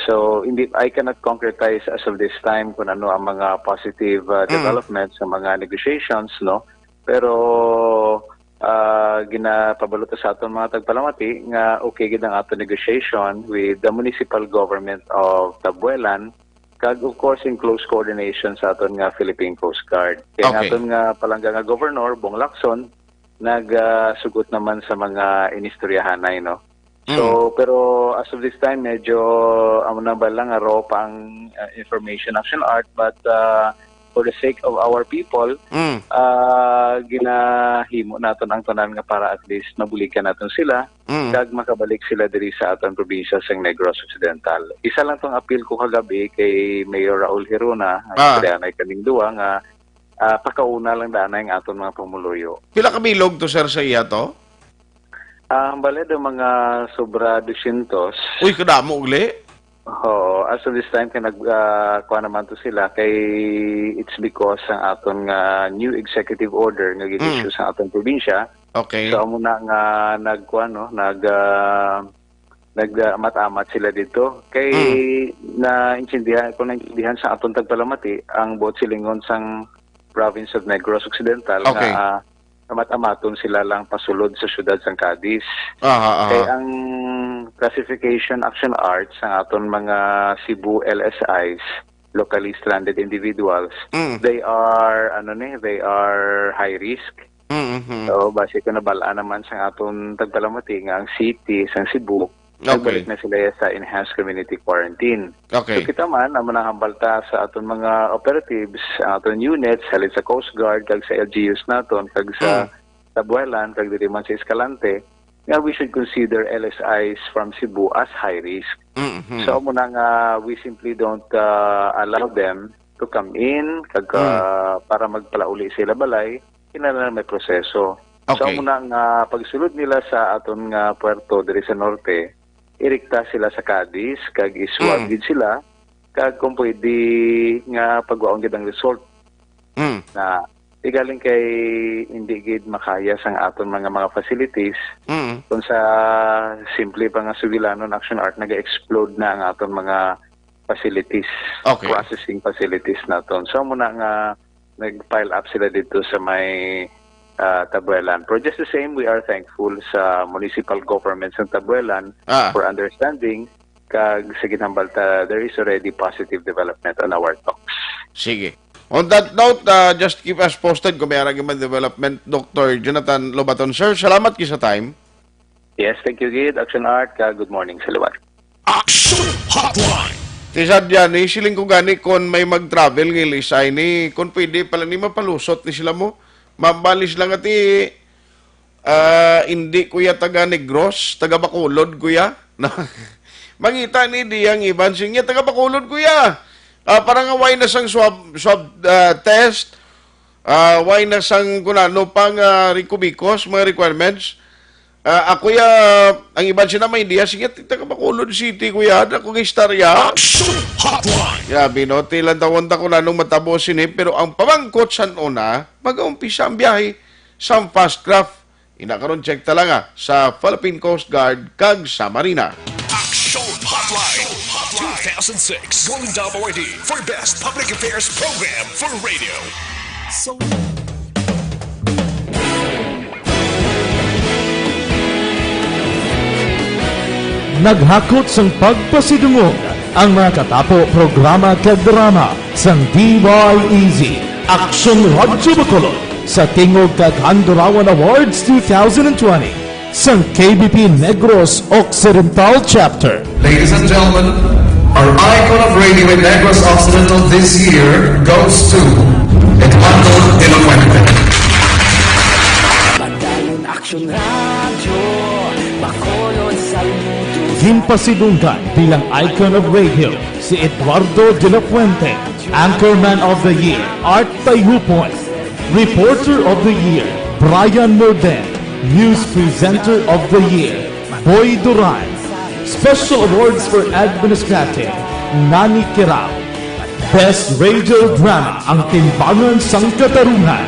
So, hindi, I cannot concretize as of this time kung ano ang mga positive, ah, Mm. development sa mga negotiations, no? Pero, ah, ginapabalo ta sa aton mga tagpalamati nga okay gid ang aton negotiation with the municipal government of Tabuelan, kag of course in close coordination sa aton nga Philippine Coast Guard. Kay ang Okay. aton nga palangga nga governor, Bong Lacson, nag, ah, sugot naman sa mga inistoryahanay, no? So, Mm. pero as of this time, medyo, amo na ba lang, raw pa ang, ah, information, Action Art, but, ah, for the sake of our people, Mm. ah, ginahimo naton ang tanan nga para at least mabuligan naton sila, Mm. kag makabalik sila diri sa aton probinsya sang Negros Occidental. Isa lang tong apil ko kagabi kay Mayor Raul Hirona, ang Ah. istoryahanay kaning duwa nga, ah, pakauna lang danay ang aton mga pumuluyo. Pila ka bilog to, sir, sa iya to? Ah, ang balid ang mga sobra dusyentos. Uy, kadamo uli. Oo, as of this time, kay nag-, ah, kuha naman to sila, kay it's because ang aton nga new executive order nga Mm. gin-issue sa aton probinsya. Okay. So, amo na nga nagkuha, no, nag, ah, nag, ah, amat-amat sila dito. Kay Mm. naintindihan, kung naintindihan sa aton tagpalamati, ang buot silingon sang province of Negros Occidental Okay. nga, ah, amat-amaton sila lang pasulod sa siyudad sang Cadiz. Aha, aha. Kay ang classification, Action Art, sang aton mga Cebu L S Is, locally stranded individuals, Mm. they are, ano ni, they are high risk. Mm-hmm. So, base ko nabal-an naman sa aton tagpalamati nga ang city sang Cebu, Okay. nagbalik na sila sa enhanced community quarantine. Okay. So, kita man, ang manahambal ta sa aton mga operatives, ang aton units, halin sa Coast Guard, kag sa L G Us naton, kag sa Mm. Tabuelan, kag diri man sa Escalante, nga we should consider L S Is from Cebu as high risk. Mm-hmm. So, amo na nga we simply don't, uh, allow them to come in, kag, Mm. uh, para magpalauli sila balay, kinahanglan may proseso. So, Okay. amo na nga pagsulod nila sa aton nga puerto diri sa norte, irikta sila sa Cadiz, kag iswab Mm. gid sila, kag kung pwede nga pagwaon gid ang result Mm. na di galing kay hindi gid makaya sang aton mga, mga facilities. Mm. Kung sa simple pa nga sugilanon, Action Art, naga-explode na ang aton mga facilities, Okay. processing facilities naton. So, amo na nga nag-pile up sila dito sa may, ah, Tabuelan. Pero just the same, we are thankful sa municipal government sa Tabuelan Ah. for understanding, kag sa ginhambal ta, there is already positive development on our talks. Sige. On that note, ah, just keep us posted kung may ara gyud man development, Doctor Jonathan Lobaton. Sir, salamat kay sa time. Yes, thank you gid, Action Art, kag good morning sa liwat. Action Hotline. Ti sadya ni, siling ko gani, kon may mag-travel nga L S I ni, kon pwede pala ni mapalusot ni sila mo. Mabalis lang ati, ah, hindi kuya taga Negros, taga Bacolod kuya. No? Mangita ni diyang iban siya, taga Bacolod kuya. Ah, para nga way na sang swab, swab, ah, test, ah, way na sang kunano pang, ah, rikubikos, mga requirements. Ah, ako ya, ang iban sila may idea, sige, taga Bacolod City, kuya, ada kong istorya. Action Hotline. Ya, binote lang tawon ta kung anong matabo sini, pero ang pamangkot san una, mag-umpisa ang biyahe sa fast craft. Ina karon, check talaga sa Philippine Coast Guard kag sa Marina. Action Hotline two thousand six Golden Dove Awardee for Best Public Affairs Program for Radio. So, Naghakot sang pagpasidungog ang mga katapo programa kag drama sang D Y E Z, Aksyon Radyo Bacolod, sa Tingog kag Handurawan Awards two thousand twenty sang K B P Negros Occidental Chapter. Ladies and gentlemen, our icon of radio in Negros Occidental this year goes to Eduardo de la Fuente. Padayon Aksyon Radyo, Bacolod, saludo. Ginpasidunggan bilang icon of radio si Eduardo de la Fuente, Anchorman of the Year, Art Tayhupon, Reporter of the Year, Brian Morden, News Presenter of the Year, Boy Duran, Special Awards for Administrative, Nani Kirao, Best Radio Drama, Ang Timbangan sang Katarungan.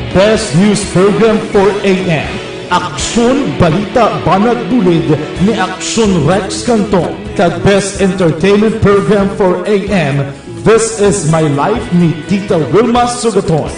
Best News Program for A M, Aksyon Balita Banat Bulid ni Aksyon Rex Canton, kag Best Entertainment Program for A M, This Is My Life ni Tita Wilma Sugaton.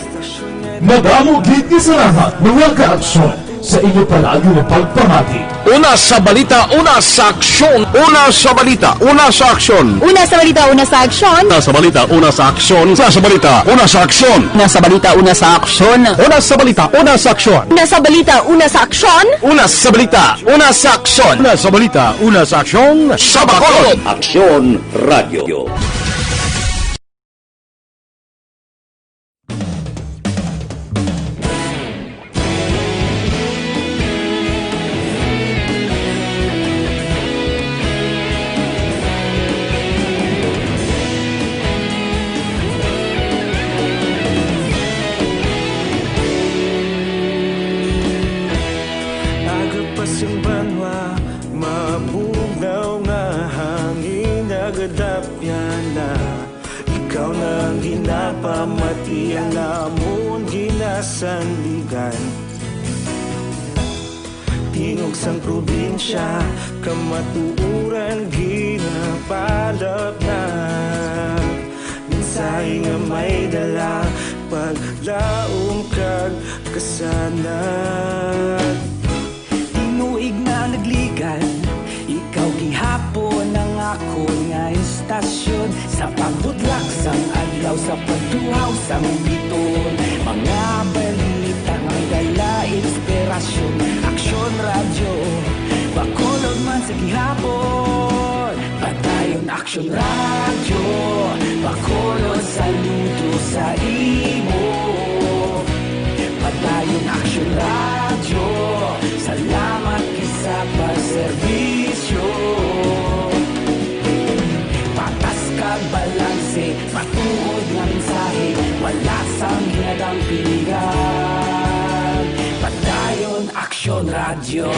Madamo gid nga salamat, mga ka-aksyon, sa inyo palagi nga pagpamati. Una sa balita, una sa aksyon. Una sa balita, una sa aksyon. Una sa balita, una sa aksyon. Una sa balita, una sa aksyon. Una sa balita, una sa aksyon. Una sa balita, una sa aksyon. Una sa balita, una sa aksyon. Una sa balita, una sa aksyon. Una sa balita, una sa aksyon. Una sa balita, una sa aksyon. Sa Bacolod. Aksyon Radio. Aga pa sing banwa, mabugnaw nga hangin nagadapyan na. Ikaw na ang ginapamati, ang amon ginasandigan. Tingog sang probinsya, kamatuoran ginapalapnap. Mensahe nga may dala, paglaom kag kasanag. Tinuig na nagligad, ikaw gihapon ang akon nga istorya. Tasyon sa pagbutlak sang adlaw, sa pagtuhaw sang bituon, mga balita nga may dala inspirasyon. Aksyon Radyo, Bacolod man sa gihapon. Padayon Aksyon Radyo, Bacolod saludo sa imo. Padayon Aksyon Radyo, salamat gid sa pagserbisyo. Patas kag balanse, matuod nga mensahe, wala sang ginadampingan. Padayon Aksyon Radyo.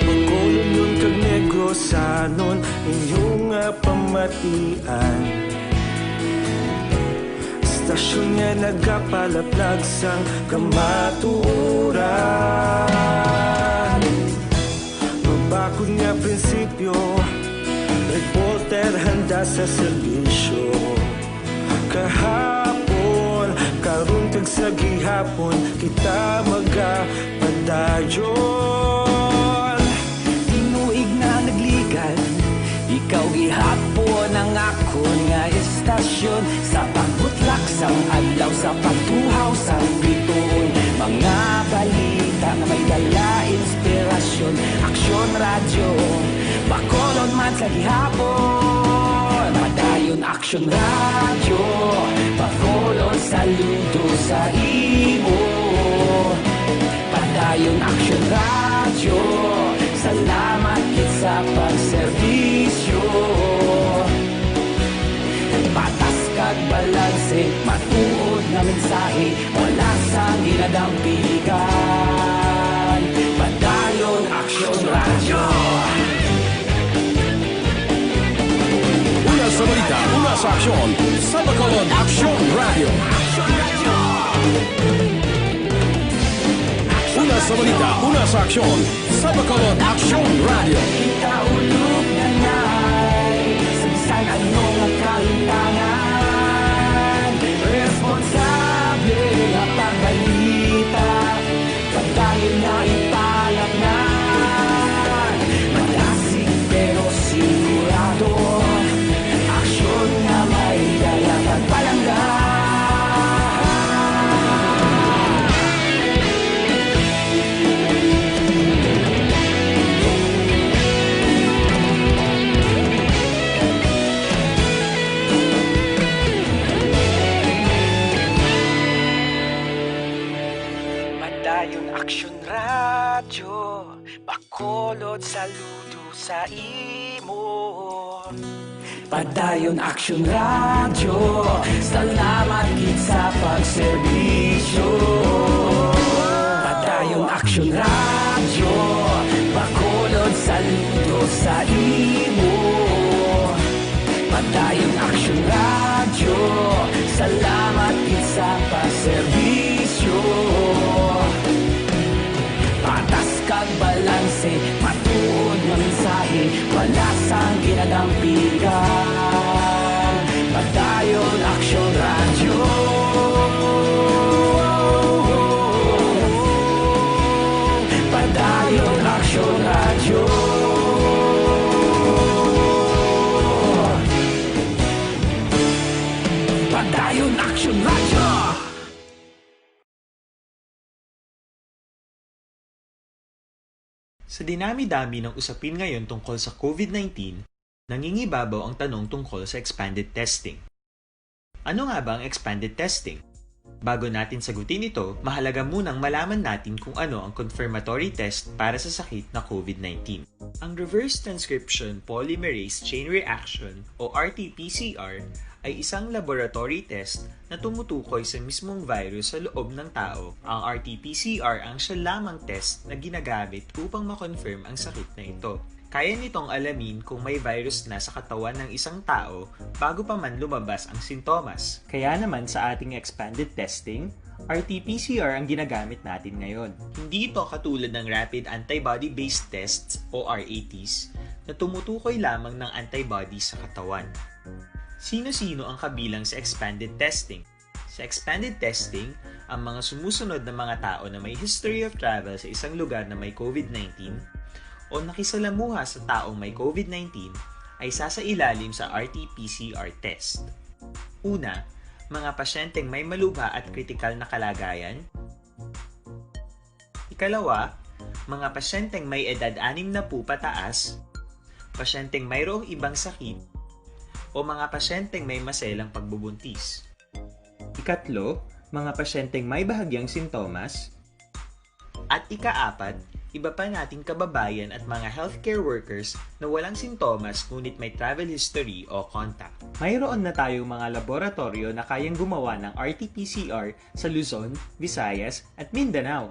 Bacolodnon kag Negrosanon, inyo nga pamatian. Stasyon nga nagapalaplag sang kamatuoran. Mabakod nga prinsipyo, reporter handa sa serbisyo. Kahapon, karon kag sa gihapon, kita magapadayon. Tinuig na nagligan, ikaw gihapon ang akon nga istasyon. Sa pagbutlak sang adlaw, sa pagtuhaw sang bituon, mga balita nga may dala inspirasyon. Aksyon Radyo, Bacolod man sa gihapon. Padayon Aksyon Radyo, Bacolod saludo sa imo. Padayon Aksyon Radyo, salamat gid sa pagserbisyo. Patas kag balanse, matuod nga mensahe, wala sang ginadampigan. Padayon Aksyon Radyo. Una sa balita, una sa aksyon, sa Bacolod Aksyon Radyo. Una sa balita, una sa aksyon, sa Bacolod Aksyon Radyo. Kita ulog na nay, sa bisan ano nga kahintangan, responsable nga pagbalita. Padayon na ipalatnan, madasig pero sigurado. Aksyon nga may dala kag palangga. Padayon Aksyon Radyo, Bacolod saludo sa imo. Padayon Aksyon Radyo, salamat gid sa pagserbisyo. Padayon Aksyon Radyo, Bacolod saludo sa imo. Padayon Aksyon Radyo, salamat gid sa pagserbisyo. Patas kag balanse, matuod nga mensahe, wala sang ginadampigan. Padayon Aksyon Radyo. Padayon Aksyon Radyo. Padayon Aksyon Radyo. Sa dinami-dami ng usapin ngayon tungkol sa COVID nineteen, nangingibabaw ang tanong tungkol sa expanded testing. Ano nga ba ang expanded testing? Bago natin sagutin ito, mahalaga munang malaman natin kung ano ang confirmatory test para sa sakit na COVID nineteen. Ang reverse transcription polymerase chain reaction o R T P C R ay isang laboratory test na tumutukoy sa mismong virus sa loob ng tao. Ang R T P C R ang siya lamang test na ginagamit upang ma-confirm ang sakit na ito. Kaya nitong alamin kung may virus na sa katawan ng isang tao bago pa man lumabas ang sintomas. Kaya naman sa ating expanded testing, R T P C R ang ginagamit natin ngayon. Hindi ito katulad ng rapid antibody-based tests o R A Ts na tumutukoy lamang ng antibodies sa katawan. Sino-sino ang kabilang sa expanded testing? Sa expanded testing, Ang mga sumusunod na mga tao na may history of travel sa isang lugar na may COVID nineteen o nakisalamuha sa taong may COVID nineteen ay sasailalim sa R T P C R test. Una, mga pasyenteng may malubha at kritikal na kalagayan. Ikalawa, mga pasyenteng may edad anim na po pataas, pasyenteng mayroong ibang sakit, o mga pasyenteng may maselang pagbubuntis. Ikatlo, mga pasyenteng may bahagyang sintomas. At ikaapat, iba pa nating kababayan at mga healthcare workers na walang sintomas ngunit may travel history o contact. Mayroon na tayong mga laboratoryo na kayang gumawa ng R T P C R sa Luzon, Visayas, at Mindanao.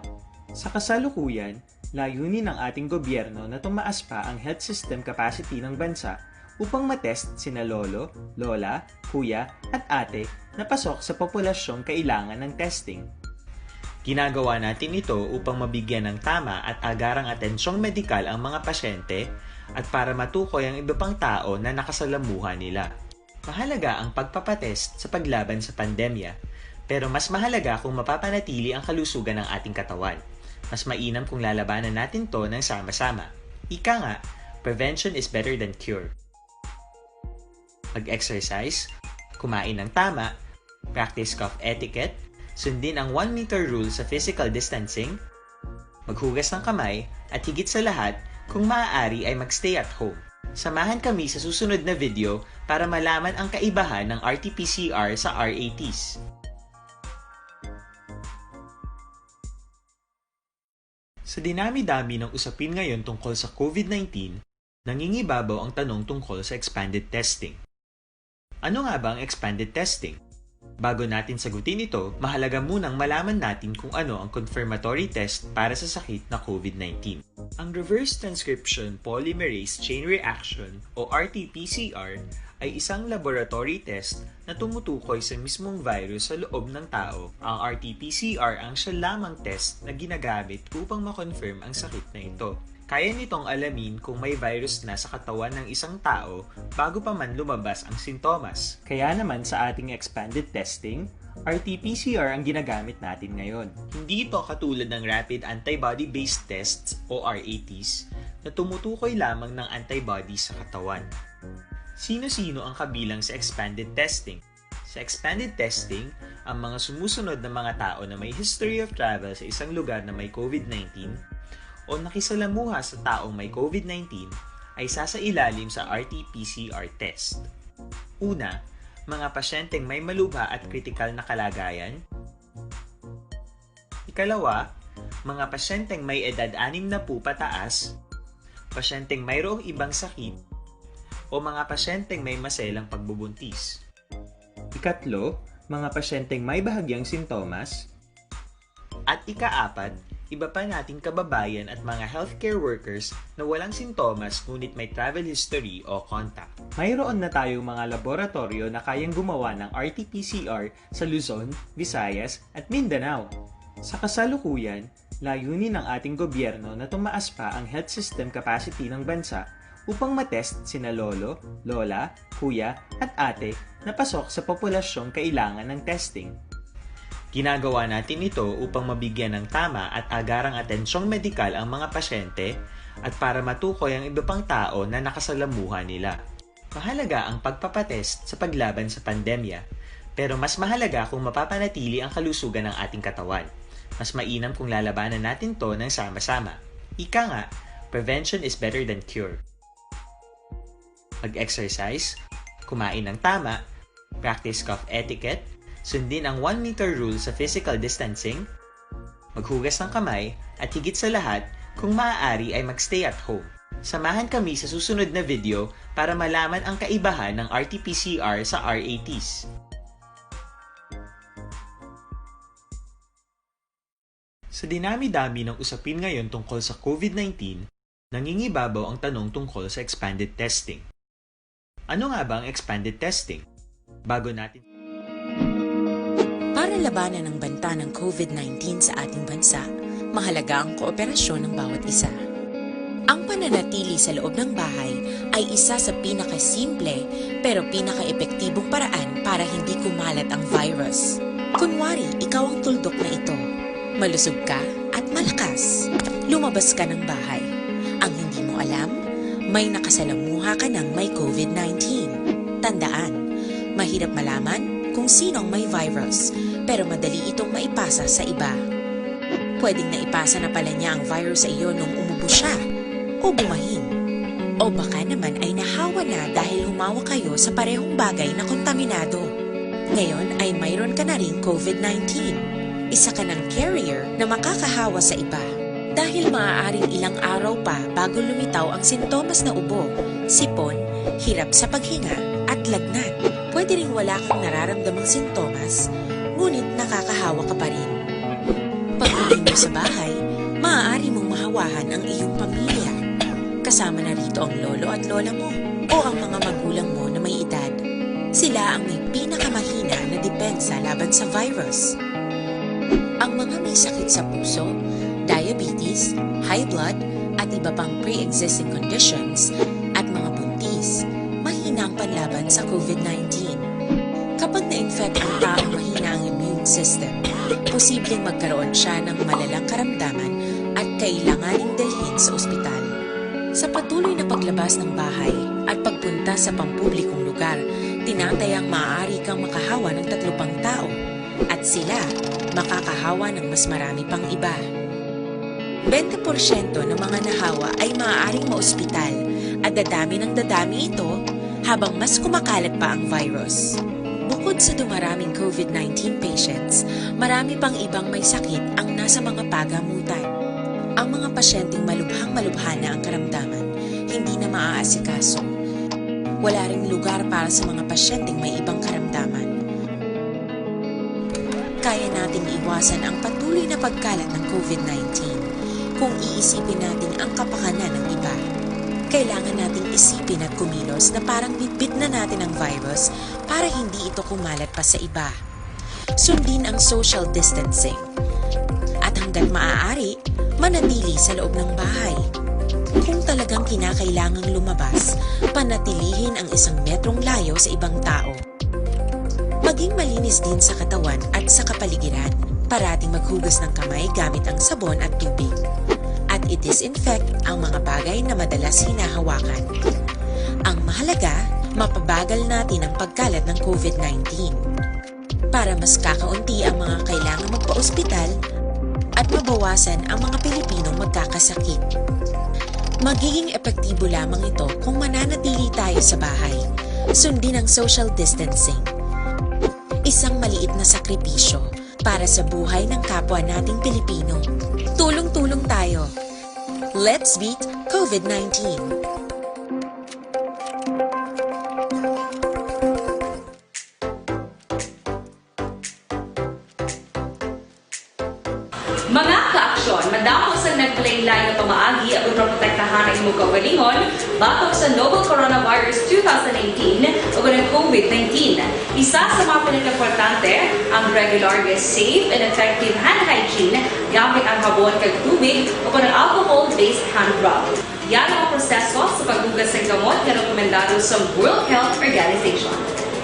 Sa kasalukuyan, layunin ng ating gobyerno na tumaas pa ang health system capacity ng bansa upang matest sina lolo, lola, kuya, at ate na pasok sa populasyong kailangan ng testing. Ginagawa natin ito upang mabigyan ng tama at agarang atensyong medikal ang mga pasyente at para matukoy ang iba pang tao na nakasalamuha nila. Mahalaga ang pagpapatest sa paglaban sa pandemya, pero mas mahalaga kung mapapanatili ang kalusugan ng ating katawan. Mas mainam kung lalabanan natin to ng sama-sama. Ika nga, prevention is better than cure. Mag-exercise, kumain ng tama, practice cough etiquette, sundin ang one meter rule sa physical distancing, maghugas ng kamay, at higit sa lahat, kung maaari ay mag-stay at home. Samahan kami sa susunod na video para malaman ang kaibahan ng R T P C R sa R A Ts. Sa dinami-dami ng usapin ngayon tungkol sa COVID nineteen, nangingibabaw ang tanong tungkol sa expanded testing. Ano nga ba ang expanded testing? Bago natin sagutin ito, mahalaga munang malaman natin kung ano ang confirmatory test para sa sakit na COVID nineteen. Ang reverse transcription polymerase chain reaction o R T P C R ay isang laboratory test na tumutukoy sa mismong virus sa loob ng tao. Ang R T P C R ang siya lamang test na ginagamit upang ma-confirm ang sakit na ito. Kaya nitong alamin kung may virus na sa katawan ng isang tao bago pa man lumabas ang sintomas. Kaya naman sa ating expanded testing, R T P C R ang ginagamit natin ngayon. Hindi ito katulad ng rapid antibody-based tests o R A Ts na tumutukoy lamang ng antibodies sa katawan. Sino-sino ang kabilang sa expanded testing? Sa expanded testing, ang mga sumusunod na mga tao na may history of travel sa isang lugar na may COVID nineteen o nakisalamuha sa taong may COVID nineteen ay sasailalim sa R T P C R test. Una, mga pasyenteng may malubha at kritikal na kalagayan. Ikalawa, mga pasyenteng may edad anim na po pataas, pasyenteng mayroong ibang sakit, o mga pasyenteng may maselang pagbubuntis. Ikatlo, mga pasyenteng may bahagyang sintomas. At ikaapat, iba pa nating kababayan at mga healthcare workers na walang sintomas ngunit may travel history o contact. Mayroon na tayong mga laboratoryo na kayang gumawa ng R T P C R sa Luzon, Visayas, at Mindanao. Sa kasalukuyan, layunin ng ating gobyerno na tumaas pa ang health system capacity ng bansa upang matest sina lolo, lola, kuya, at ate na pasok sa populasyong kailangan ng testing. Ginagawa natin ito upang mabigyan ng tama at agarang atensyong medikal ang mga pasyente at para matukoy ang iba pang tao na nakasalamuha nila. Mahalaga ang pagpapatest sa paglaban sa pandemya, pero mas mahalaga kung mapapanatili ang kalusugan ng ating katawan. Mas mainam kung lalabanan natin to ng sama-sama. Ika nga, prevention is better than cure. Mag-exercise, kumain ng tama, practice cough etiquette, sundin ang one meter rule sa physical distancing, maghugas ng kamay, at higit sa lahat, kung maaari ay mag-stay at home. Samahan kami sa susunod na video para malaman ang kaibahan ng R T P C R sa R A Ts. Sa dinami-dami ng usapin ngayon tungkol sa COVID nineteen, nangingibabaw ang tanong tungkol sa expanded testing. Ano nga ba ang expanded testing? Bago natin Para labanan ang banta ng COVID nineteen sa ating bansa, mahalaga ang kooperasyon ng bawat isa. Ang pananatili sa loob ng bahay ay isa sa pinakasimple pero pinakaepektibong paraan para hindi kumalat ang virus. Kunwari, ikaw ang tuldok na ito. Malusog ka at malakas. Lumabas ka ng bahay. Ang hindi mo alam, may nakasalamuha ka ng may COVID nineteen. Tandaan, mahirap malaman kung sino ang may virus, pero madali itong maipasa sa iba. Pwedeng naipasa na pala niya ang virus sa iyo nung umubo siya o bumahin. O baka naman ay nahawa na dahil humawak kayo sa parehong bagay na kontaminado. Ngayon ay mayroon ka na ring COVID nineteen. Isa ka ng carrier na makakahawa sa iba. Dahil maaaring ilang araw pa bago lumitaw ang sintomas na ubo, sipon, hirap sa paghinga, at lagnat. Pwede ring wala kang nararamdamang sintomas, ngunit nakakahawa ka pa rin. Pag-uwi mo sa bahay, maaari mong mahawahan ang iyong pamilya. Kasama na rito ang lolo at lola mo o ang mga magulang mo na may edad. Sila ang may pinakamahina na depensa laban sa virus. Ang mga may sakit sa puso, diabetes, high blood, at iba pang pre-existing conditions, at mga buntis, mahina ang panlaban sa COVID nineteen. Kapag na-infect ang taong mahina ang immune system, posibleng magkaroon siya ng malalang karamdaman at kailanganing dalhin sa ospital. Sa patuloy na paglabas ng bahay at pagpunta sa pampublikong lugar, tinatayang maaari kang makahawa ng tatlo pang tao at sila makakahawa ng mas marami pang iba. Bente porsyento ng mga nahawa ay maaaring maospital at dadami ng dadami ito habang mas kumakalat pa ang virus. Bukod sa dumaraming COVID nineteen patients, marami pang ibang may sakit ang nasa mga pagamutan. Ang mga pasyenteng malubhang-malubha na ang karamdaman, hindi na maaasikaso. Wala ring lugar para sa mga pasyenteng may ibang karamdaman. Kaya nating iwasan ang patuloy na pagkalat ng COVID nineteen kung iisipin natin ang kapakanan ng iba. Kailangan nating isipin at kumilos na parang bitbit na natin ang virus para hindi ito kumalat pa sa iba. Sundin ang social distancing. At hanggat maaari, manatili sa loob ng bahay. Kung talagang kinakailangang lumabas, panatilihin ang isang metrong layo sa ibang tao. Maging malinis din sa katawan at sa kapaligiran. Parating maghugas ng kamay gamit ang sabon at tubig. At i-disinfect ang mga bagay na madalas hinahawakan. Ang mahalaga, mapabagal natin ang pagkalat ng COVID nineteen. Para mas kakaunti ang mga kailangang magpa-ospital at mabawasan ang mga Pilipinong magkakasakit. Magiging epektibo lamang ito kung mananatili tayo sa bahay. Sundin ang social distancing. Isang maliit na sakripisyo para sa buhay ng kapwa nating Pilipino. Tulong-tulong tayo. Let's beat COVID nineteen. Mga kaaksyon, madamo sang nagpalain-lain nga pamaagi aron maprotektahan ang imo kaugalingon batok sa novel coronavirus two thousand eighteen o ang COVID nineteen. Isa sa mga pinakaimportante ang regular nga safe and effective hand hygiene gamit ang habon kag tubig o ang alcohol-based hand rub. Yan ang proseso sa paghugas sang kamot nga rekomendado sa World Health Organization.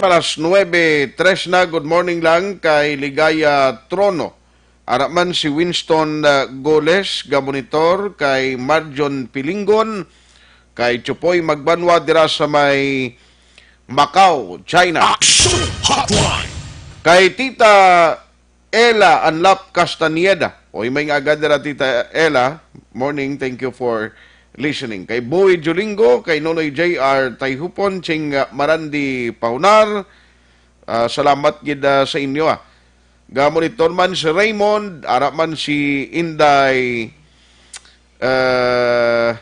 Alas nuebe tres na, good morning lang kay Ligaya Trono. Ara man si Winston, uh, Goles, ga monitor, kay Marjon Pilingon, kay Chupoy Magbanwa dira sa may Macau, China. Action Hotline! Kay Tita Ella Anlap Castañeda. Oy, may nga agad dira, Tita Ella. Morning, thank you for listening. Kay Boy Julingo, kay Nonoy J R Tayhupon, Ching, uh, Marandi Pahunar. Ah, salamat gid, ah, sa inyo, ah. Ga-monitor man si Raymond, ara man si Inday, ah,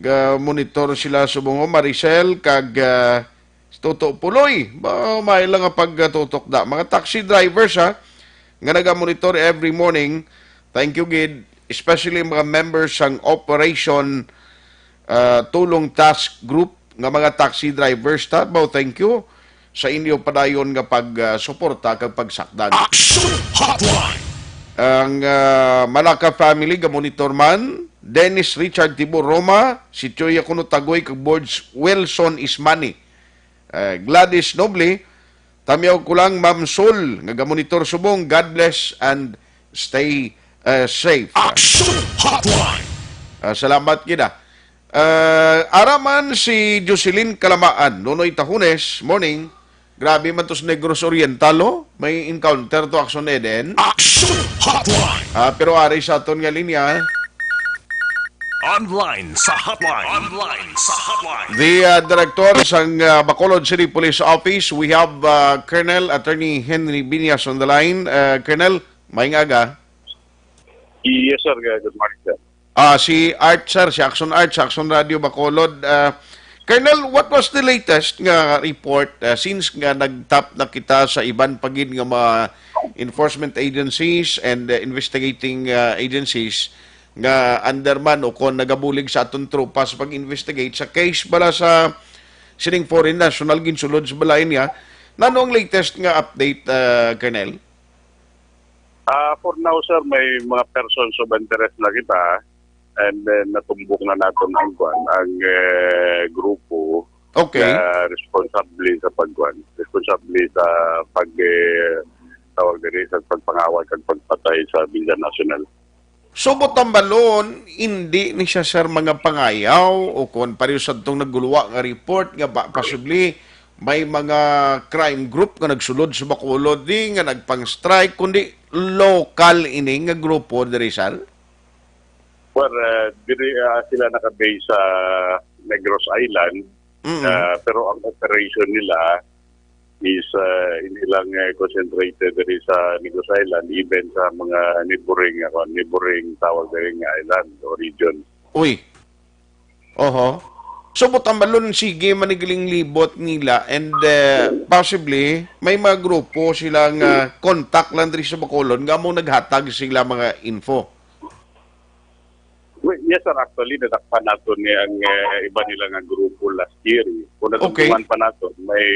ga-monitor sila subong, Maricel, kag, ah, si Toto Puloy. Ba, may lang nga pagtutok da. Mga taxi drivers, ha, nga naga-monitor every morning, thank you gid, especially mga members sang Operation, ah, Tulong Task Group nga mga taxi drivers ta. Bao, thank you sa inyo padayon nga pag, ah, suporta kag pagsakdag. Action Hotline! Ang, ah, Malaka family ga-monitor man, Dennis Richard Tibo Roma, si Choy Yakuno Tagoy kag Borge Wilson Ismani. Eh, Gladys Noble, Tamiyaw ko lang, Ma'am Sol, nga gamonitor subong. God bless and stay, uh, safe. Action Hotline! Ah, salamat gid, ah. Ah, ara man si Jocelyn Kalamaan, Nonoy Tahunes, morning. Grabe man to sa Negros Oriental, oh. May encounter to, Action Eden. Action Hotline! Ah, pero ari sa aton nga linya, eh. Online sa hotline. Online sa hotline. The, uh, director sang, uh, Bacolod City Police Office, we have, uh, Colonel Attorney Henry Binyas on the line. Uh, Colonel, maayong aga. Yes, sir. Good morning, sir. Ah, si Art, sir, si Action Art, sa Action Radio Bacolod. Uh, Colonel, what was the latest nga report, uh, since nga nagtap na kita sa iban pa gid nga mga enforcement agencies and, uh, investigating, uh, agencies nga under man o kon nagabulig sa aton tropa sa pag-investigate sa case bala sa sining foreign national ginsulod sa balay niya. Nano ang latest nga update, ah, Colonel? Ah, for now, sir, may mga persons of interest na kita, and then natumbok na naton ang kwan, ang, eh, grupo Okay. na responsable sa pagkwan, responsable sa pag, eh, tawag diri sa pagpangawat kag pagpatay sa Villa Nacional. So, butambalon, hindi ni siya, sir, mga pangayaw o kung pareho sa itong naguluwa nga report nga ba, possibly may mga crime group nga nagsulod sa Bacolod di nga nagpang-strike, kundi local ini nga grupo diri, sir? Well, uh, diri, uh, sila naka-base sa Negros Island, Mm. uh, pero ang operation nila is, uh, hindi lang, uh, concentrated diri sa Negros Island, even sa mga neighboring, uh, neighboring tawag diri nga island o region. Uy. Oho. So, butambalon, sige, manigaling libot nila and, uh, possibly, may mga grupo sila nga contact lang diri sa Bacolod nga mo naghatag sila mga info. Well, yes, sir. Actually, nadakpan nato ni ang, eh, iba nila nga grupo last year, eh. Kung Okay. nadumduman pa nato, may,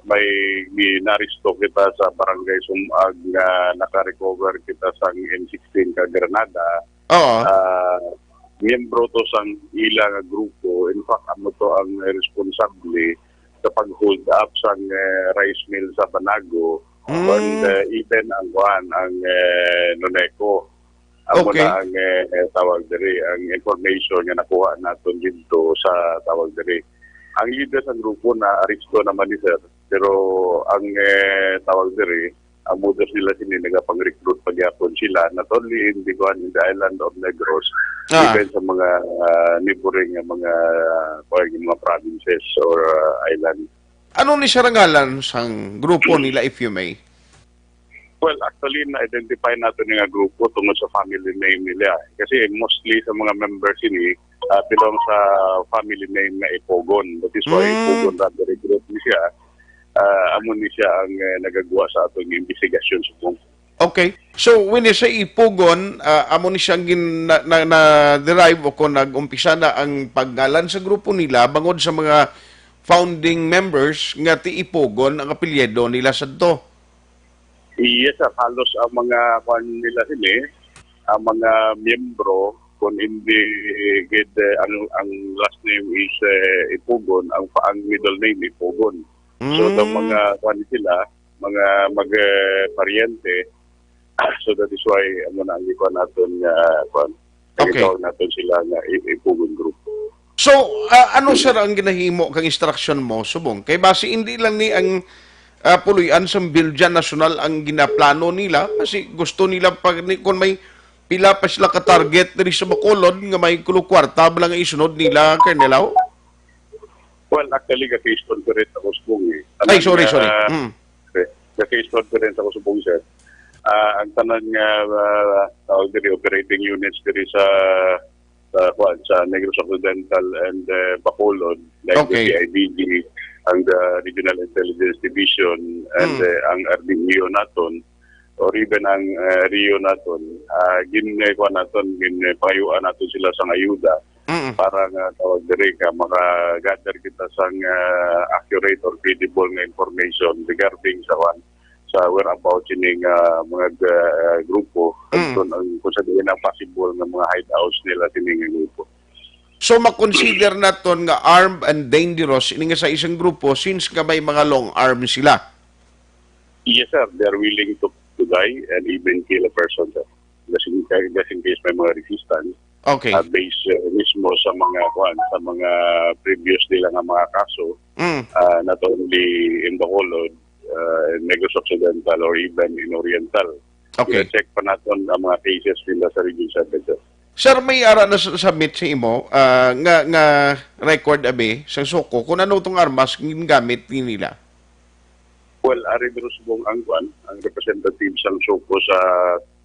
may ginaresto kita sa Barangay Sumag nga naka-recover kita sang M sixteen ka granada. Oo. Ah, miyembro to sang ila nga grupo. In fact, amo to ang responsable sa pag-hold up sang, eh, rice mill sa Banago. Mm. And, eh, even ang kuan, ang, eh, Noneco. Amo Okay. na ang, eh, tawag diri, ang information nga nakuha naton didto sa tawag diri. Ang leader sa grupo na aresto naman ni sir, pero ang, eh, tawag diri, ang modus nila sini nagapang-recruit pa gyapon sila, not only in the, kuan, in the island of Negros, Ah. even sa mga, ah, neighboring nga mga, kuan, mga provinces or, ah, island. Ano ni siya ngalan sang grupo nila, if you may? Well, actually, na-identify nato ni nga grupo tungod sa family name nila. Kasi mostly sa mga members ini, ah, belong sa family name nga Ipogon. That is why Mm. Ipogon Robbery Group ni siya. Ah, amo ni siya ang, eh, nagagwa sa atong investigasyon subong. Okay. So, when you say Ipogon, ah, amo ni siya ang gin-, na, na, na-derive o kung nag-umpisa na ang paggalan sa grupo nila bangod sa mga founding members nga ti Ipogon ang apelyido nila sadto? Yes, sir. Halos ang mga kwan nila sini, ang mga miyembro, kung hindi gid, eh, ang, ang last name is, eh, Ipugon, ang, ang middle name Ipugon. So, the Mm. mga kwan sila, mga mag, eh, paryente. So, that is why, amo na ang gikuha naton nga, kwan, Okay. gitawag naton sila nga I-, Ipugon Group. So, ah, ano, sir, ang ginahimo kang instruction mo subong? Kay basi hindi lang ni ang, ah, puloy-an sa Biljan National ang ginaplano nila, kasi gusto nila pa ni, kung may pila pa sila ka target diri sa Bacolod nga may kuluwarta ba lang isunod nila, Colonel, aw? Well, actually, ga-case conference ako subong, eh. Ay, Tanan sorry, nga, sorry. Mm. eh, ga-case conference ako subong, sir. Ah, ang tanan nga, ah, tawag diri, operating units diri sa, sa, kuwan, sa Negros Occidental and, eh, Bacolod, like the Okay. C I D G, ang the Regional Intelligence Division, and, Mm. eh, ang R D E O naton, or even ang, eh, R I O naton, ah, gin, eh, kuwan naton, gin, eh, pangayuan naton sila sang ayuda Mm. para nga tawag diri ka maka-gather kita sang, ah, accurate or credible nga information regarding sa, kuwan, sa whereabouts ini nga mga, ah, grupo, Mm. kung, kung sa diin ang possible nga mga hideouts nila sini nga grupo. So, makonsider naton nga armed and dangerous ini nga sa isang grupo since nga may mga long arms sila? Yes, sir. They are willing to, to die and even kill a person, sir. Just in, just in case may mga resistance, Okay. uh, based, uh, mismo sa mga, kuwan, sa mga previous nila nga mga kaso, Mm. uh, not only in Bacolod, uh, in Negros Occidental or even in Oriental. Okay. Ina-check pa naton ang mga cases nila sa Region seven, sir. Sir, may ara na s-, submit sa imo, ah, nga, nga record, abi, sang SOCO, kung ano tong armas nga gingamit ni nila? Well, ari diri subong ang kwan, ang representative sang SOCO sa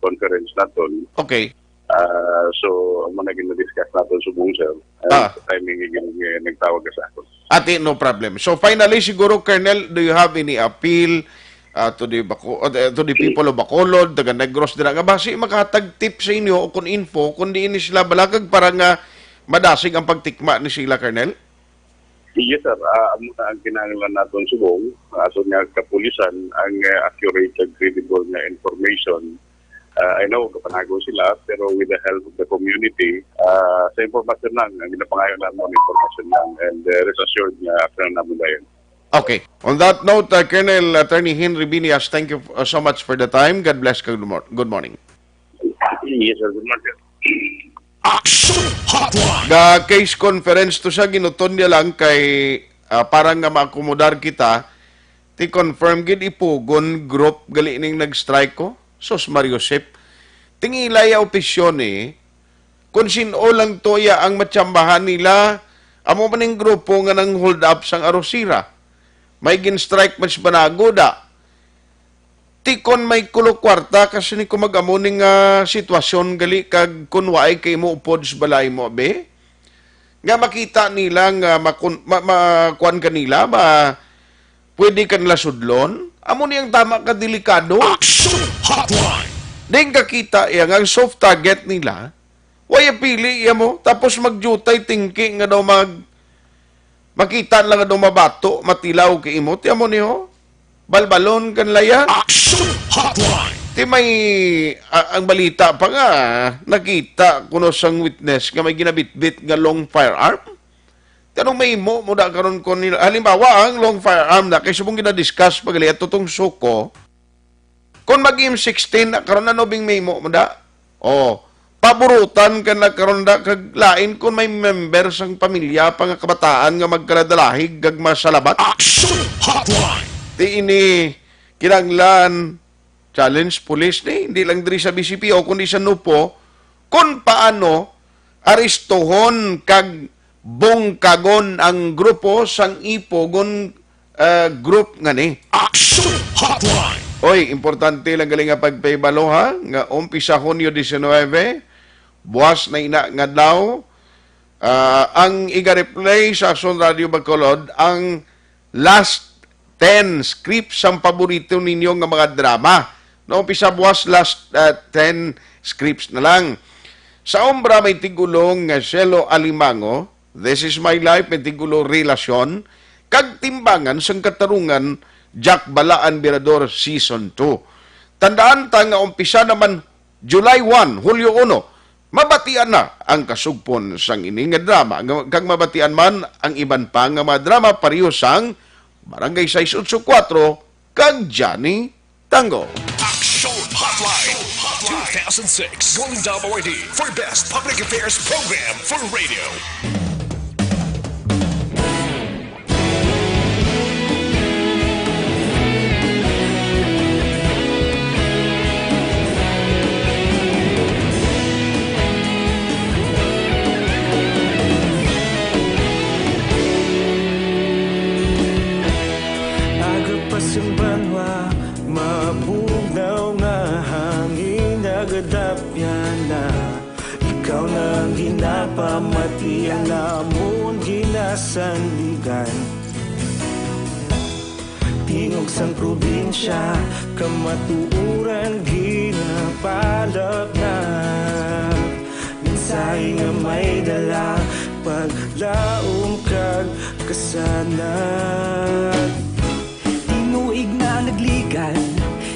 conference naton. Okay. Ah, so, amo na gina-discuss naton subong, sir. And Ah. sa timing nga gin-, nga nagtawag ka sa akon. Ati, no problem. So, finally, siguro, Colonel, do you have any appeal, ah, to the Baco-, uh, to the people of Bacolod, taga Negros, dira nga basi makahatag tip sa inyo o kung info, kung diin ni sila balakag para nga madasig ang pagtikma ni sila, Colonel? Yes, sir. Ah, amo na ang kinahanglan naton subong. Ang aton nga kapulisan ang, eh, accurate and credible nga information. Ah, I know, kapanago sila, pero with the help of the community, ah, sa impormasyon lang, ang ginapangayo namin, impormasyon lang, and, eh, rest assured nga aksyon namin dayon. Okay. On that note, uh, Colonel Attorney Henry Binias, thank you, uh, so much for the time. God bless. Good mor-, good morning. Yes, sir. Good morning, sir. Action Hotline. Ga case conference to siya, ginuton niya lang kay, ah, para nga maakomodar kita, ti confirm gid ipugon group gali ning nag-strike ko. Sus, Mario Sep. Tingilay ya opisyon, eh. Kung sin-o lang to ya ang matsambahan nila, amo man ning grupo nga nang hold up sang Arocira. May gin-strike man sa Banago, da. Ti kon may kulo kwarta, kasi ni kung mag-amo ning, ah, sitwasyon gali kag kung waay kay mo upod sa balay mo, abi? Nga makita nila nga makun-, ma-, ma-, kuwan ka nila, ma-, pwede ka nila sudlon? Amo ni ang tama ka delikado. Action Hotline! Di kakita iya nga ang soft target nila, way apili iya mo, tapos magjutay tingki nga daw mag-, makita lang nga daw mabato, matilaw kay imo. Ti amo ni ho, balbalon kan laya. Action Hotline! Ti may, a-, ang balita pa nga, nakita kuno sang witness nga may ginabitbit nga long firearm. Ti anong mahimo mo da karon kon nila, halimbawa, ang long firearm na kay subong gina-discuss pa gali ato tong SOCO, kon mag-M sixteen na karon, ano bing mahimo mo da? Oh, paburutan ka na karon da kag lain kon may member sang pamilya pa nga kabataan nga magkaladalahig kag masalabat. Action Hotline! Ti ini kinahanglan challenge police ni, hindi lang diri sa B C P O kundi sa NOPO, kung paano aristuhon kag bungkagon ang grupo sang ipugon, ah, group nga ni. Action Hotline! Oy, importante lang gali nga pagpahibalo, ha, nga umpisa Hunyo diecinuebe, buwas na ina nga adlaw, ah, ang iga-replay sa Aksyon Radio Bacolod ang last ten scripts sang paborito ninyo nga mga drama. Naumpisa buwas, last, ah, ten scripts na lang. Sa Umbra may tig-ulo nga Shelo Alimango, This Is My Life may tig-ulo Relasyon, kag Timbangan sang Katarungan, Jack Balaan Birador Season two. Tandaan ta nga umpisa naman July one, Hulyo uno, mabatian na ang kasugpon sang ini nga drama, nga, kag mabatian man ang iban pa nga mga drama, pareho sang Barangay sais otso kuwatro kag Johnny Tango. Action Hotline two thousand six, Golden Dove Awardee for Best Public Affairs Program for Radio. Aga pa sing banwa, mabugnaw nga hangin, nagadapyan na. Ikaw na ang ginapamati, ang amon ginasandigan. Tingog sang probinsya, kamatuoran ginapalapnap. Mensahe nga may dala, paglaom kag kasanag. Tinuig na nagligad,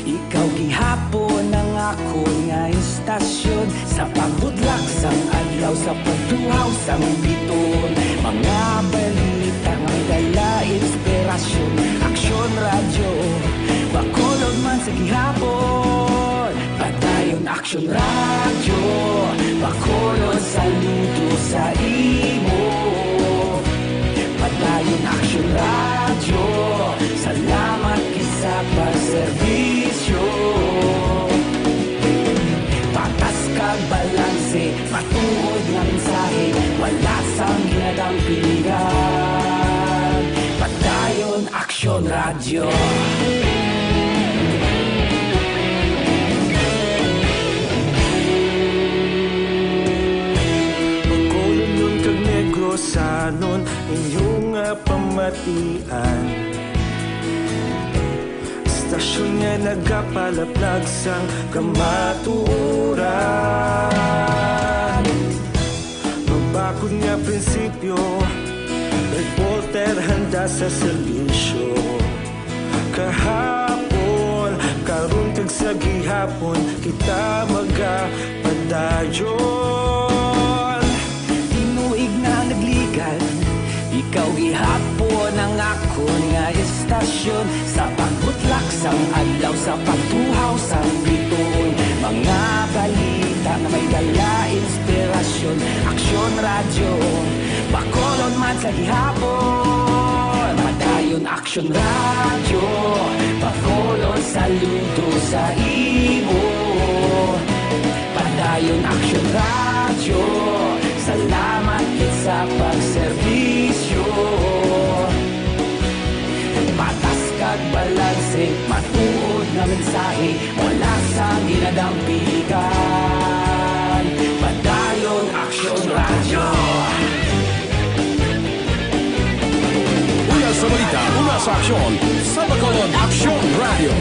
ikaw gihapon ang akon nga istasyon. Sa pagbutlak sang adlaw, sa pagduhaw sang biton, mga balita nga dala inspirasyon. Aksyon Radyo Bacolod Aksyon Radyo, Bacolod, saludo sa imo. Padayon Aksyon Radyo, salamat gid sa pagserbisyo. Patas kag balanse, matuod nga mensahe, wala sang ginadampigan. Padayon Aksyon Radyo. Bacolodnon kag Negrosanon, inyo nga pamatian. Estasyon nga nagapalaplag sang kamatuoran. Magbakod nga prinsipyo, reporter handa sa serbisyo. Kahapon, karon kag sa gihapon, kita magapadayon. Tinuig na nagligad, ikaw gihapon ang akon nga estasyon. Sa pagbutlak sang adlaw, sa pagtuhaw sang bituon, mga balita nga may dala inspirasyon. Aksyon Radyo, Bacolod man sa gihapon. Padayon Aksyon Radyo, Bacolod, saludo sa imo. Padayon Aksyon Radyo, salamat gid sa pagserbisyo. Patas kag balanse, matuod nga mensahe, wala sang ginadampigan. Padayon Aksyon Radyo. Una sa balita, una sa aksyon, sa Bacolod Aksyon Radyo.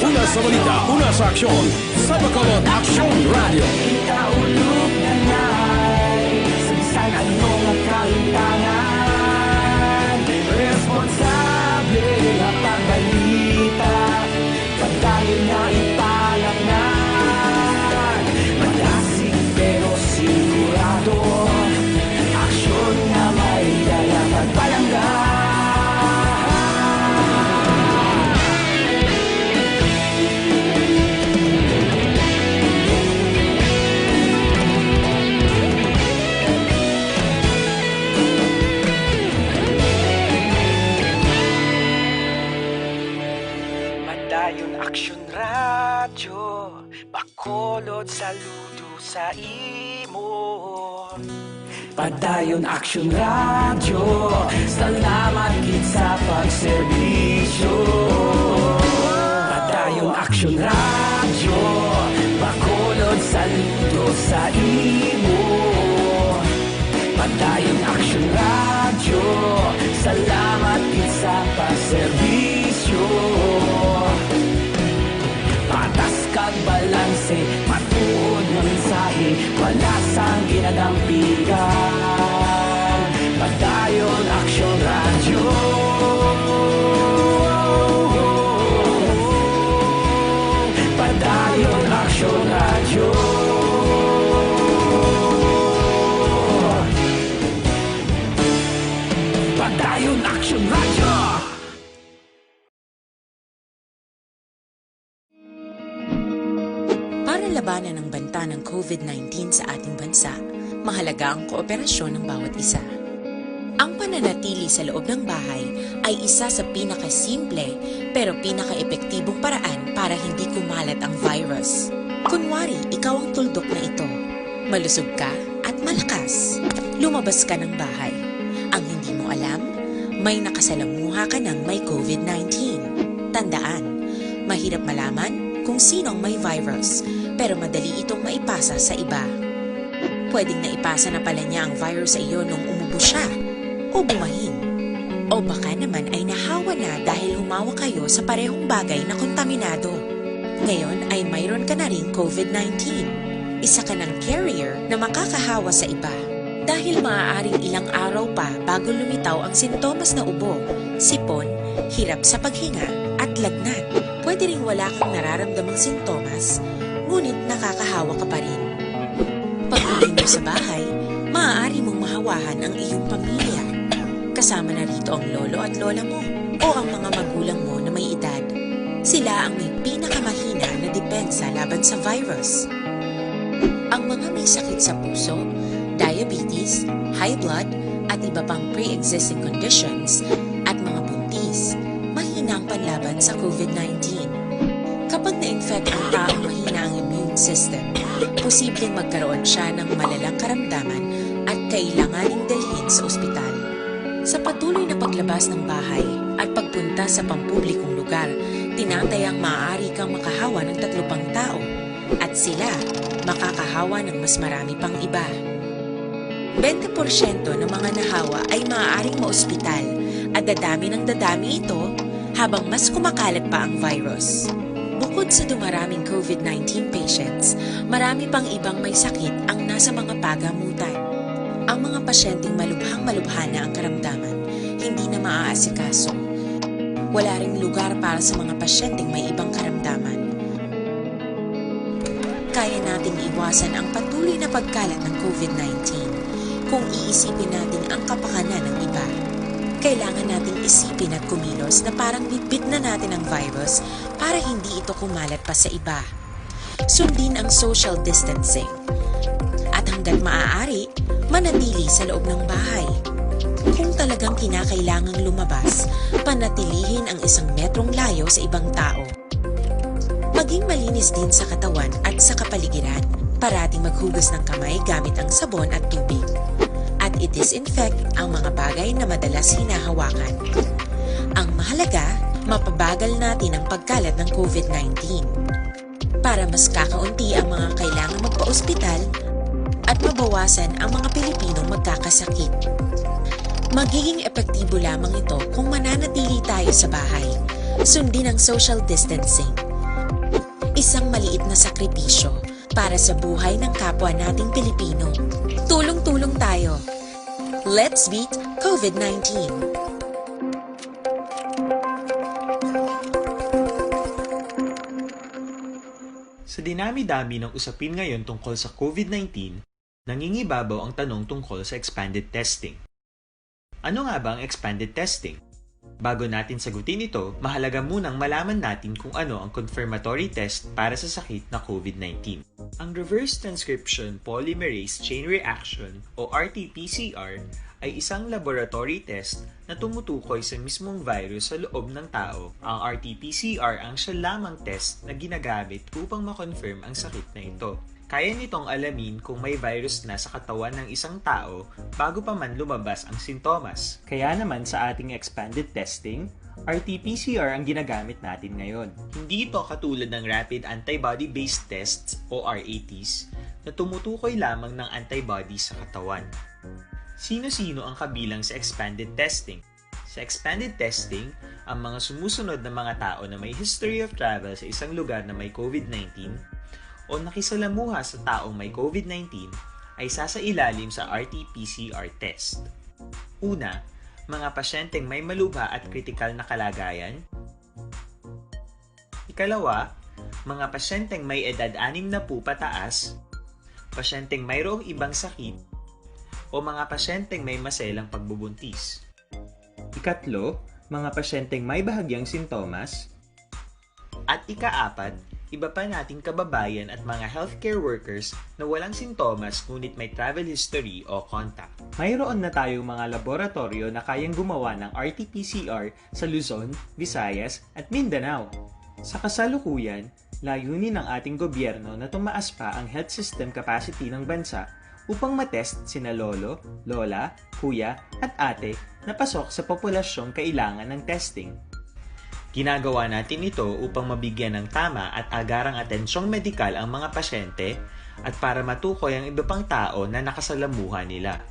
Una sa balita, una sa aksyon, sa Bacolod Aksyon Radyo. Kita ulog na nay, sa bisan ano nga kahitangan, responsable nga pagbalita, padayon nga ipalaknag. Madasig pero sigurado, aksyon nga may dala pagpalangga. Padayon Aksyon Radyo, Bacolod, saludo sa imo. Padayon Aksyon Radyo, salamat gid sa pagserbisyo. Padayon Aksyon Radyo, Bacolod, saludo sa imo. Padayon Aksyon Radyo, salamat gid sa pagserbisyo. Patas kag balanse, matuod nga mensahe, wala sang ginadampigan. Padayon Aksyon Radyo. Padayon Aksyon Radyo. Padayon Aksyon Radyo. Para labanan ang banta ng COVID nineteen sa ating bansa, mahalaga ang kooperasyon ng bawat isa. Ang pananatili sa loob ng bahay ay isa sa pinakasimple pero pinakaepektibong paraan para hindi kumalat ang virus. Kunwari, ikaw ang tuldok na ito. Malusog ka at malakas. Lumabas ka ng bahay. Ang hindi mo alam, may nakasalamuha ka ng may COVID nineteen. Tandaan, mahirap malaman kung sino ang may virus, pero madali itong maipasa sa iba. Pwedeng naipasa na pala niya ang virus sa iyo nung umubo siya o bumahin. O baka naman ay nahawa na dahil humawak kayo sa parehong bagay na kontaminado. Ngayon ay mayroon ka na ring COVID nineteen. Isa ka ng carrier na makakahawa sa iba. Dahil maaaring ilang araw pa bago lumitaw ang sintomas na ubo, sipon, hirap sa paghinga, at lagnat. Pwede ring wala kang nararamdamang sintomas, ngunit nakakahawa ka pa rin. Pag-uwi mo sa bahay, maaari mong mahawahan ang iyong pamilya. Kasama na rito ang lolo at lola mo o ang mga magulang mo na may edad. Sila ang may pinakamahina na depensa laban sa virus. Ang mga may sakit sa puso, diabetes, high blood, at iba pang pre-existing conditions, at mga buntis, mahina ang panlaban sa COVID nineteen. Kapag na-infect ang taong mahina ang immune system, posibleng magkaroon siya ng malalang karamdaman at kailanganing dalhin sa ospital. Sa patuloy na paglabas ng bahay at pagpunta sa pampublikong lugar, tinatayang maaari kang makahawa ng tatlo pang tao, at sila makakahawa ng mas marami pang iba. Bente porsyento ng mga nahawa ay maaaring maospital, at dadami ng dadami ito habang mas kumakalat pa ang virus. Bukod sa dumaraming COVID nineteen patients, marami pang ibang may sakit ang nasa mga pagamutan. Ang mga pasyenteng malubhang-malubha na ang karamdaman, hindi na maaasikaso. Wala ring lugar para sa mga pasyenteng may ibang karamdaman. Kaya nating iwasan ang patuloy na pagkalat ng COVID nineteen kung iisipin natin ang kapakanan ng iba. Kailangan nating isipin at kumilos na parang bitbit na natin ang virus para hindi ito kumalat pa sa iba. Sundin ang social distancing. At hanggat maaari, manatili sa loob ng bahay. Kung talagang kinakailangang lumabas, panatilihin ang isang metrong layo sa ibang tao. Maging malinis din sa katawan at sa kapaligiran. Parating maghugas ng kamay gamit ang sabon at tubig. At i-disinfect ang mga bagay na madalas hinahawakan. Ang mahalaga, mapabagal natin ang pagkalat ng COVID nineteen. Para mas kakaunti ang mga kailangan magpa-ospital at mabawasan ang mga Pilipinong magkakasakit. Magiging epektibo lamang ito kung mananatili tayo sa bahay. Sundin ang social distancing. Isang maliit na sakripisyo para sa buhay ng kapwa nating Pilipino. Tulong-tulong tayo. Let's beat COVID nineteen. Sa dinami-dami ng usapin ngayon tungkol sa COVID nineteen, nangingibabaw ang tanong tungkol sa expanded testing. Ano nga ba ang expanded testing? Bago natin sagutin ito, mahalaga munang malaman natin kung ano ang confirmatory test para sa sakit na COVID nineteen. Ang reverse transcription polymerase chain reaction o R T P C R ay isang laboratory test na tumutukoy sa mismong virus sa loob ng tao. Ang R T P C R ang siya lamang test na ginagamit upang ma-confirm ang sakit na ito. Kaya nitong alamin kung may virus na sa katawan ng isang tao bago pa man lumabas ang sintomas. Kaya naman sa ating expanded testing, R T P C R ang ginagamit natin ngayon. Hindi ito katulad ng rapid antibody-based tests o R A Ts na tumutukoy lamang ng antibodies sa katawan. Sino-sino ang kabilang sa expanded testing? Sa expanded testing, ang mga sumusunod na mga tao na may history of travel sa isang lugar na may COVID nineteen o nakisalamuha sa taong may COVID nineteen ay sasailalim sa R T P C R test. Una, mga pasyenteng may malubha at kritikal na kalagayan. Ikalawa, mga pasyenteng may edad anim na po pataas, pasyenteng mayroong ibang sakit, o mga pasyenteng may maselang pagbubuntis. Ikatlo, mga pasyenteng may bahagyang sintomas. At ikaapat, iba pa nating kababayan at mga healthcare workers na walang sintomas ngunit may travel history o contact. Mayroon na tayong mga laboratoryo na kayang gumawa ng R T P C R sa Luzon, Visayas, at Mindanao. Sa kasalukuyan, layunin ng ating gobyerno na tumaas pa ang health system capacity ng bansa upang matest sina lolo, lola, kuya, at ate na pasok sa populasyong kailangan ng testing. Ginagawa natin ito upang mabigyan ng tama at agarang atensyong medikal ang mga pasyente at para matukoy ang iba pang tao na nakasalamuha nila.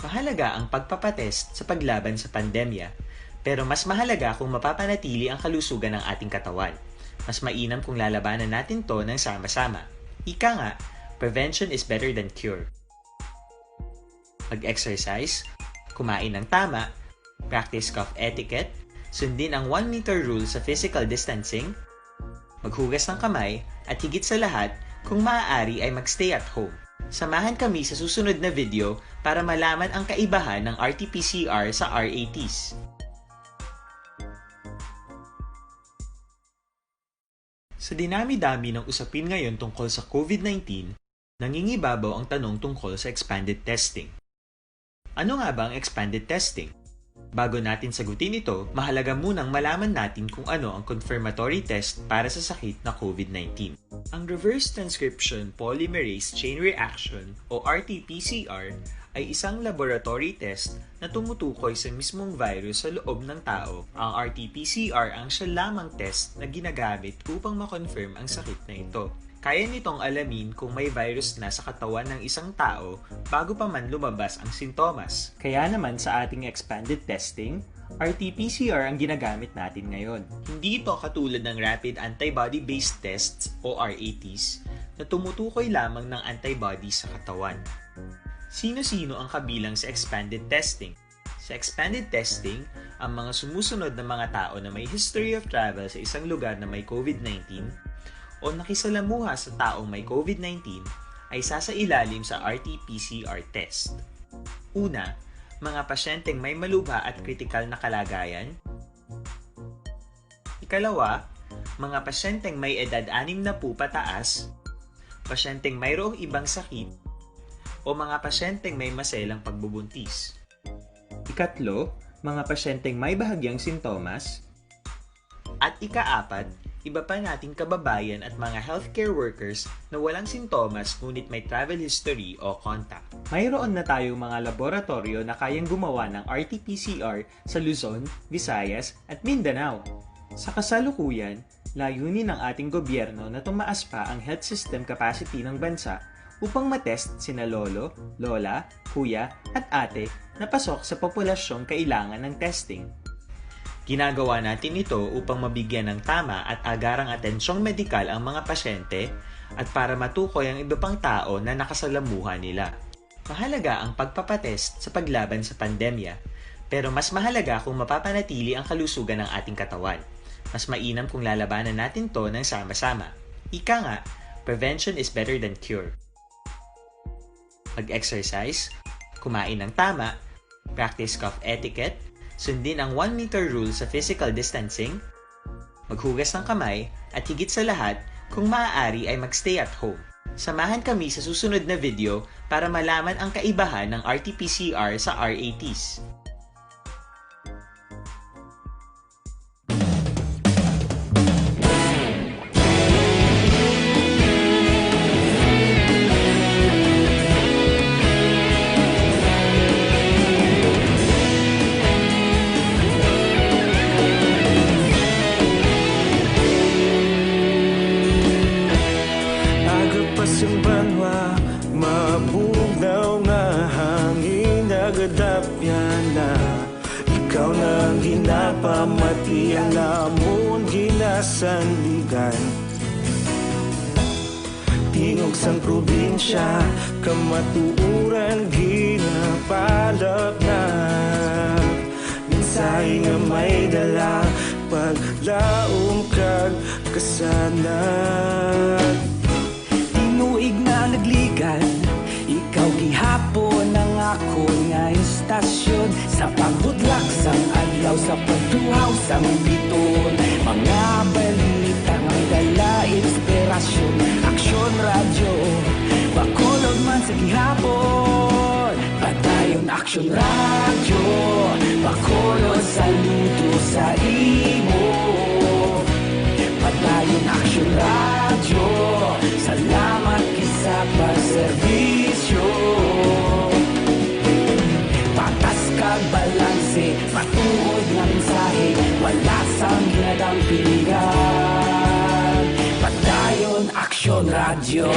Mahalaga ang pagpapatest sa paglaban sa pandemya, pero mas mahalaga kung mapapanatili ang kalusugan ng ating katawan. Mas mainam kung lalabanan natin 'to ng sama-sama. Ika nga, prevention is better than cure. Mag-exercise, kumain ng tama, practice cough etiquette, sundin ang one meter rule sa physical distancing, maghugas ng kamay, at higit sa lahat, kung maaari ay mag-stay at home. Samahan kami sa susunod na video para malaman ang kaibahan ng R T P C R sa R A Ts. Sa dinami-dami ng usapin ngayon tungkol sa COVID nineteen, nangingibabaw ang tanong tungkol sa expanded testing. Ano nga ba ang expanded testing? Bago natin sagutin ito, mahalaga munang malaman natin kung ano ang confirmatory test para sa sakit na COVID nineteen. Ang reverse transcription polymerase chain reaction o R T P C R ay isang laboratory test na tumutukoy sa mismong virus sa loob ng tao. Ang R T P C R ang siya lamang test na ginagamit upang ma-confirm ang sakit na ito. Kaya nitong alamin kung may virus na sa katawan ng isang tao bago pa man lumabas ang sintomas. Kaya naman sa ating expanded testing, R T P C R ang ginagamit natin ngayon. Hindi ito katulad ng rapid antibody-based tests o R A Ts na tumutukoy lamang ng antibody sa katawan. Sino-sino ang kabilang sa expanded testing? Sa expanded testing, ang mga sumusunod na mga tao na may history of travel sa isang lugar na may COVID nineteen o nakisalamuha sa taong may COVID nineteen ay sasailalim sa R T P C R test. Una, mga pasyenteng may malubha at kritikal na kalagayan. Ikalawa, mga pasyenteng may edad anim na po pataas, pasyenteng mayroong ibang sakit, o mga pasyenteng may maselang pagbubuntis. Ikatlo, mga pasyenteng may bahagyang sintomas. At ikaapat, iba pa nating kababayan at mga healthcare workers na walang sintomas ngunit may travel history o contact. Mayroon na tayong mga laboratoryo na kayang gumawa ng R T P C R sa Luzon, Visayas, at Mindanao. Sa kasalukuyan, layunin ng ating gobyerno na tumaas pa ang health system capacity ng bansa upang matest sina lolo, lola, kuya, at ate na pasok sa populasyong kailangan ng testing. Ginagawa natin ito upang mabigyan ng tama at agarang atensyong medikal ang mga pasyente at para matukoy ang iba pang tao na nakasalamuha nila. Mahalaga ang pagpapatest sa paglaban sa pandemya, pero mas mahalaga kung mapapanatili ang kalusugan ng ating katawan. Mas mainam kung lalabanan natin 'to ng sama-sama. Ika nga, prevention is better than cure. Mag-exercise, kumain ng tama, practice cough etiquette, sundin ang one meter rule sa physical distancing, maghugas ng kamay, at higit sa lahat, kung maaari ay mag-stay at home. Samahan kami sa susunod na video para malaman ang kaibahan ng R T P C R sa R A Ts. Aga pa sing banwa, mabugnaw nga hangin, nagadapyan na. Ikaw na ang ginapamatian namon, ginasandigan. Tingog sang probinsya, kamatuoran ginapalapnag. Mensahe nga may dala, paglaom kag kasanag. Tinuig na nagligan, ikaw gihapon ang akon nga istasyon. Sa pagbudlak sang adlaw, sa pagtuhaw sang biton, mga balita nga may dala inspirasyon. Aksyon Radyo, Bacolod man sa gihapon. Padayon Aksyon Radyo, Bacolod, saludo sa imo. Padayon Aksyon Radyo, salamat gid sa pagserbisyo. Patas kag balanse, matuod nga mensahe, wala sang ginadampingan. Padayon Aksyon Radyo.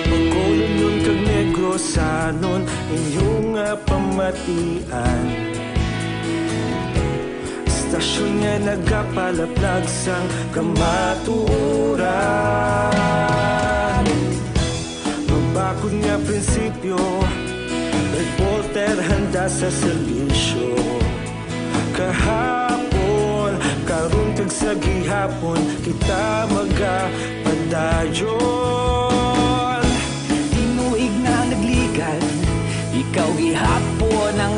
Bacolodnon kag Negrosanon, inyo nga pamatian. Istasyon nga nagapalaplag sang kamatuoran. Mabakod nga prinsipyo, reporter handa sa serbisyo. Kahapon, karon, kag sa gihapon, kita magapadayon. Tinuig na nagligan, ikaw gihapon ang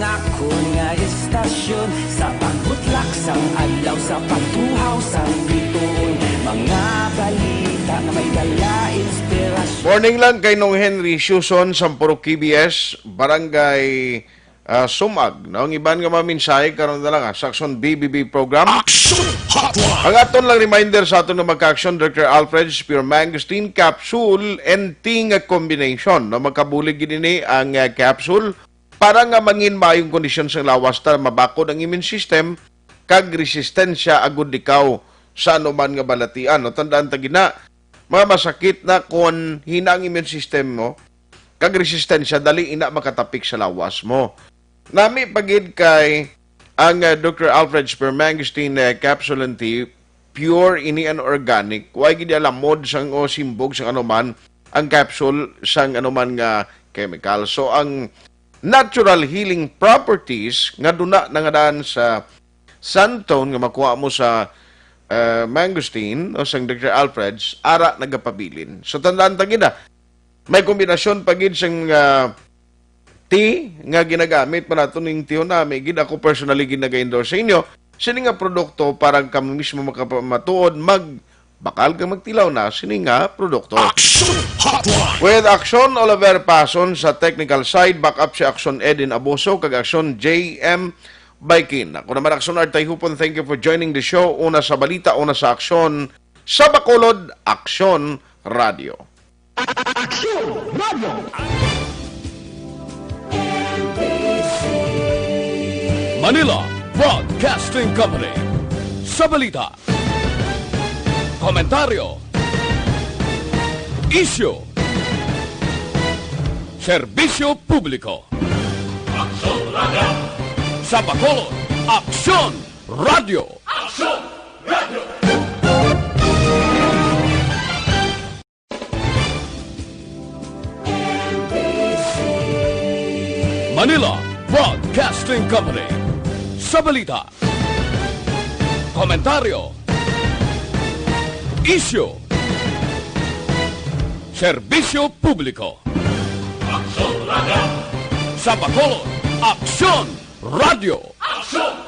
Tasyon sa pagbutlak sang adlaw, sa pagtuhaw sang bituon, mga balita nga may dala inspirasyon. Morning lang kay Nong Henry Suson, Sampurok K B S, Barangay, ah, Sumag. No? Ang iban nga mga mensahe karon na lang, ah, sa Aksyon B B B program. Action Hotline! Ang aton lang reminder sa aton nga magka-action, Doctor Alfred's Pure Mangosteen Capsule and Tea nga combination. No? Magkabulig gid ini ang, ah, capsule para nga mangin maayong kondisyon sang lawas ta, mabakod ang immune system, kag resistensya agud ikaw sa anuman nga balatian. No, tandaan ta gina, mga masakit na kon hina ang immune system mo, kag resistensya, dali ina makatapik sa lawas mo. Nami pa gid kay ang, uh, Doctor Alfred Spermangosteen, uh, capsule and tea, pure ini and organic. Way gid alamod sang o simbog sang anuman ang capsule sang anuman nga chemical. So, ang natural healing properties nga duna nangadaan sa Santone nga makuha mo sa, eh, mangosteen o sang Doctor Alfred's, ara nagapabilin. So, tandaan ta gid, ah, may kombinasyon pa gid sang, ah, tea nga ginagamit pa nato ning tiyo nami gid. Ako personally gid naga-endorse sa inyo sini nga produkto para kamo mismo makapamatuod mag bakal kag magtilaw na sini nga produkto. Action Hotline! With Action Oliver Pason sa technical side, backup si Action Edin Abuso kag Action J M Baikin. Ako naman, Action Art Tayhupon. Thank you for joining the show. Una sa balita, una sa aksyon, sa Bacolod, Action Radio. Action Radio. Manila Broadcasting Company. Sa balita, komentaryo, isyu, serbisyo publiko. Aksyon Radio. Sa Bacolod, Aksyon Radio. Aksyon Radio. Manila Broadcasting Company. Sa balita, komentaryo, isyu, serbisyo publiko. Aksyon Radio. Sa Bacolod, Aksyon Radio. Aksyon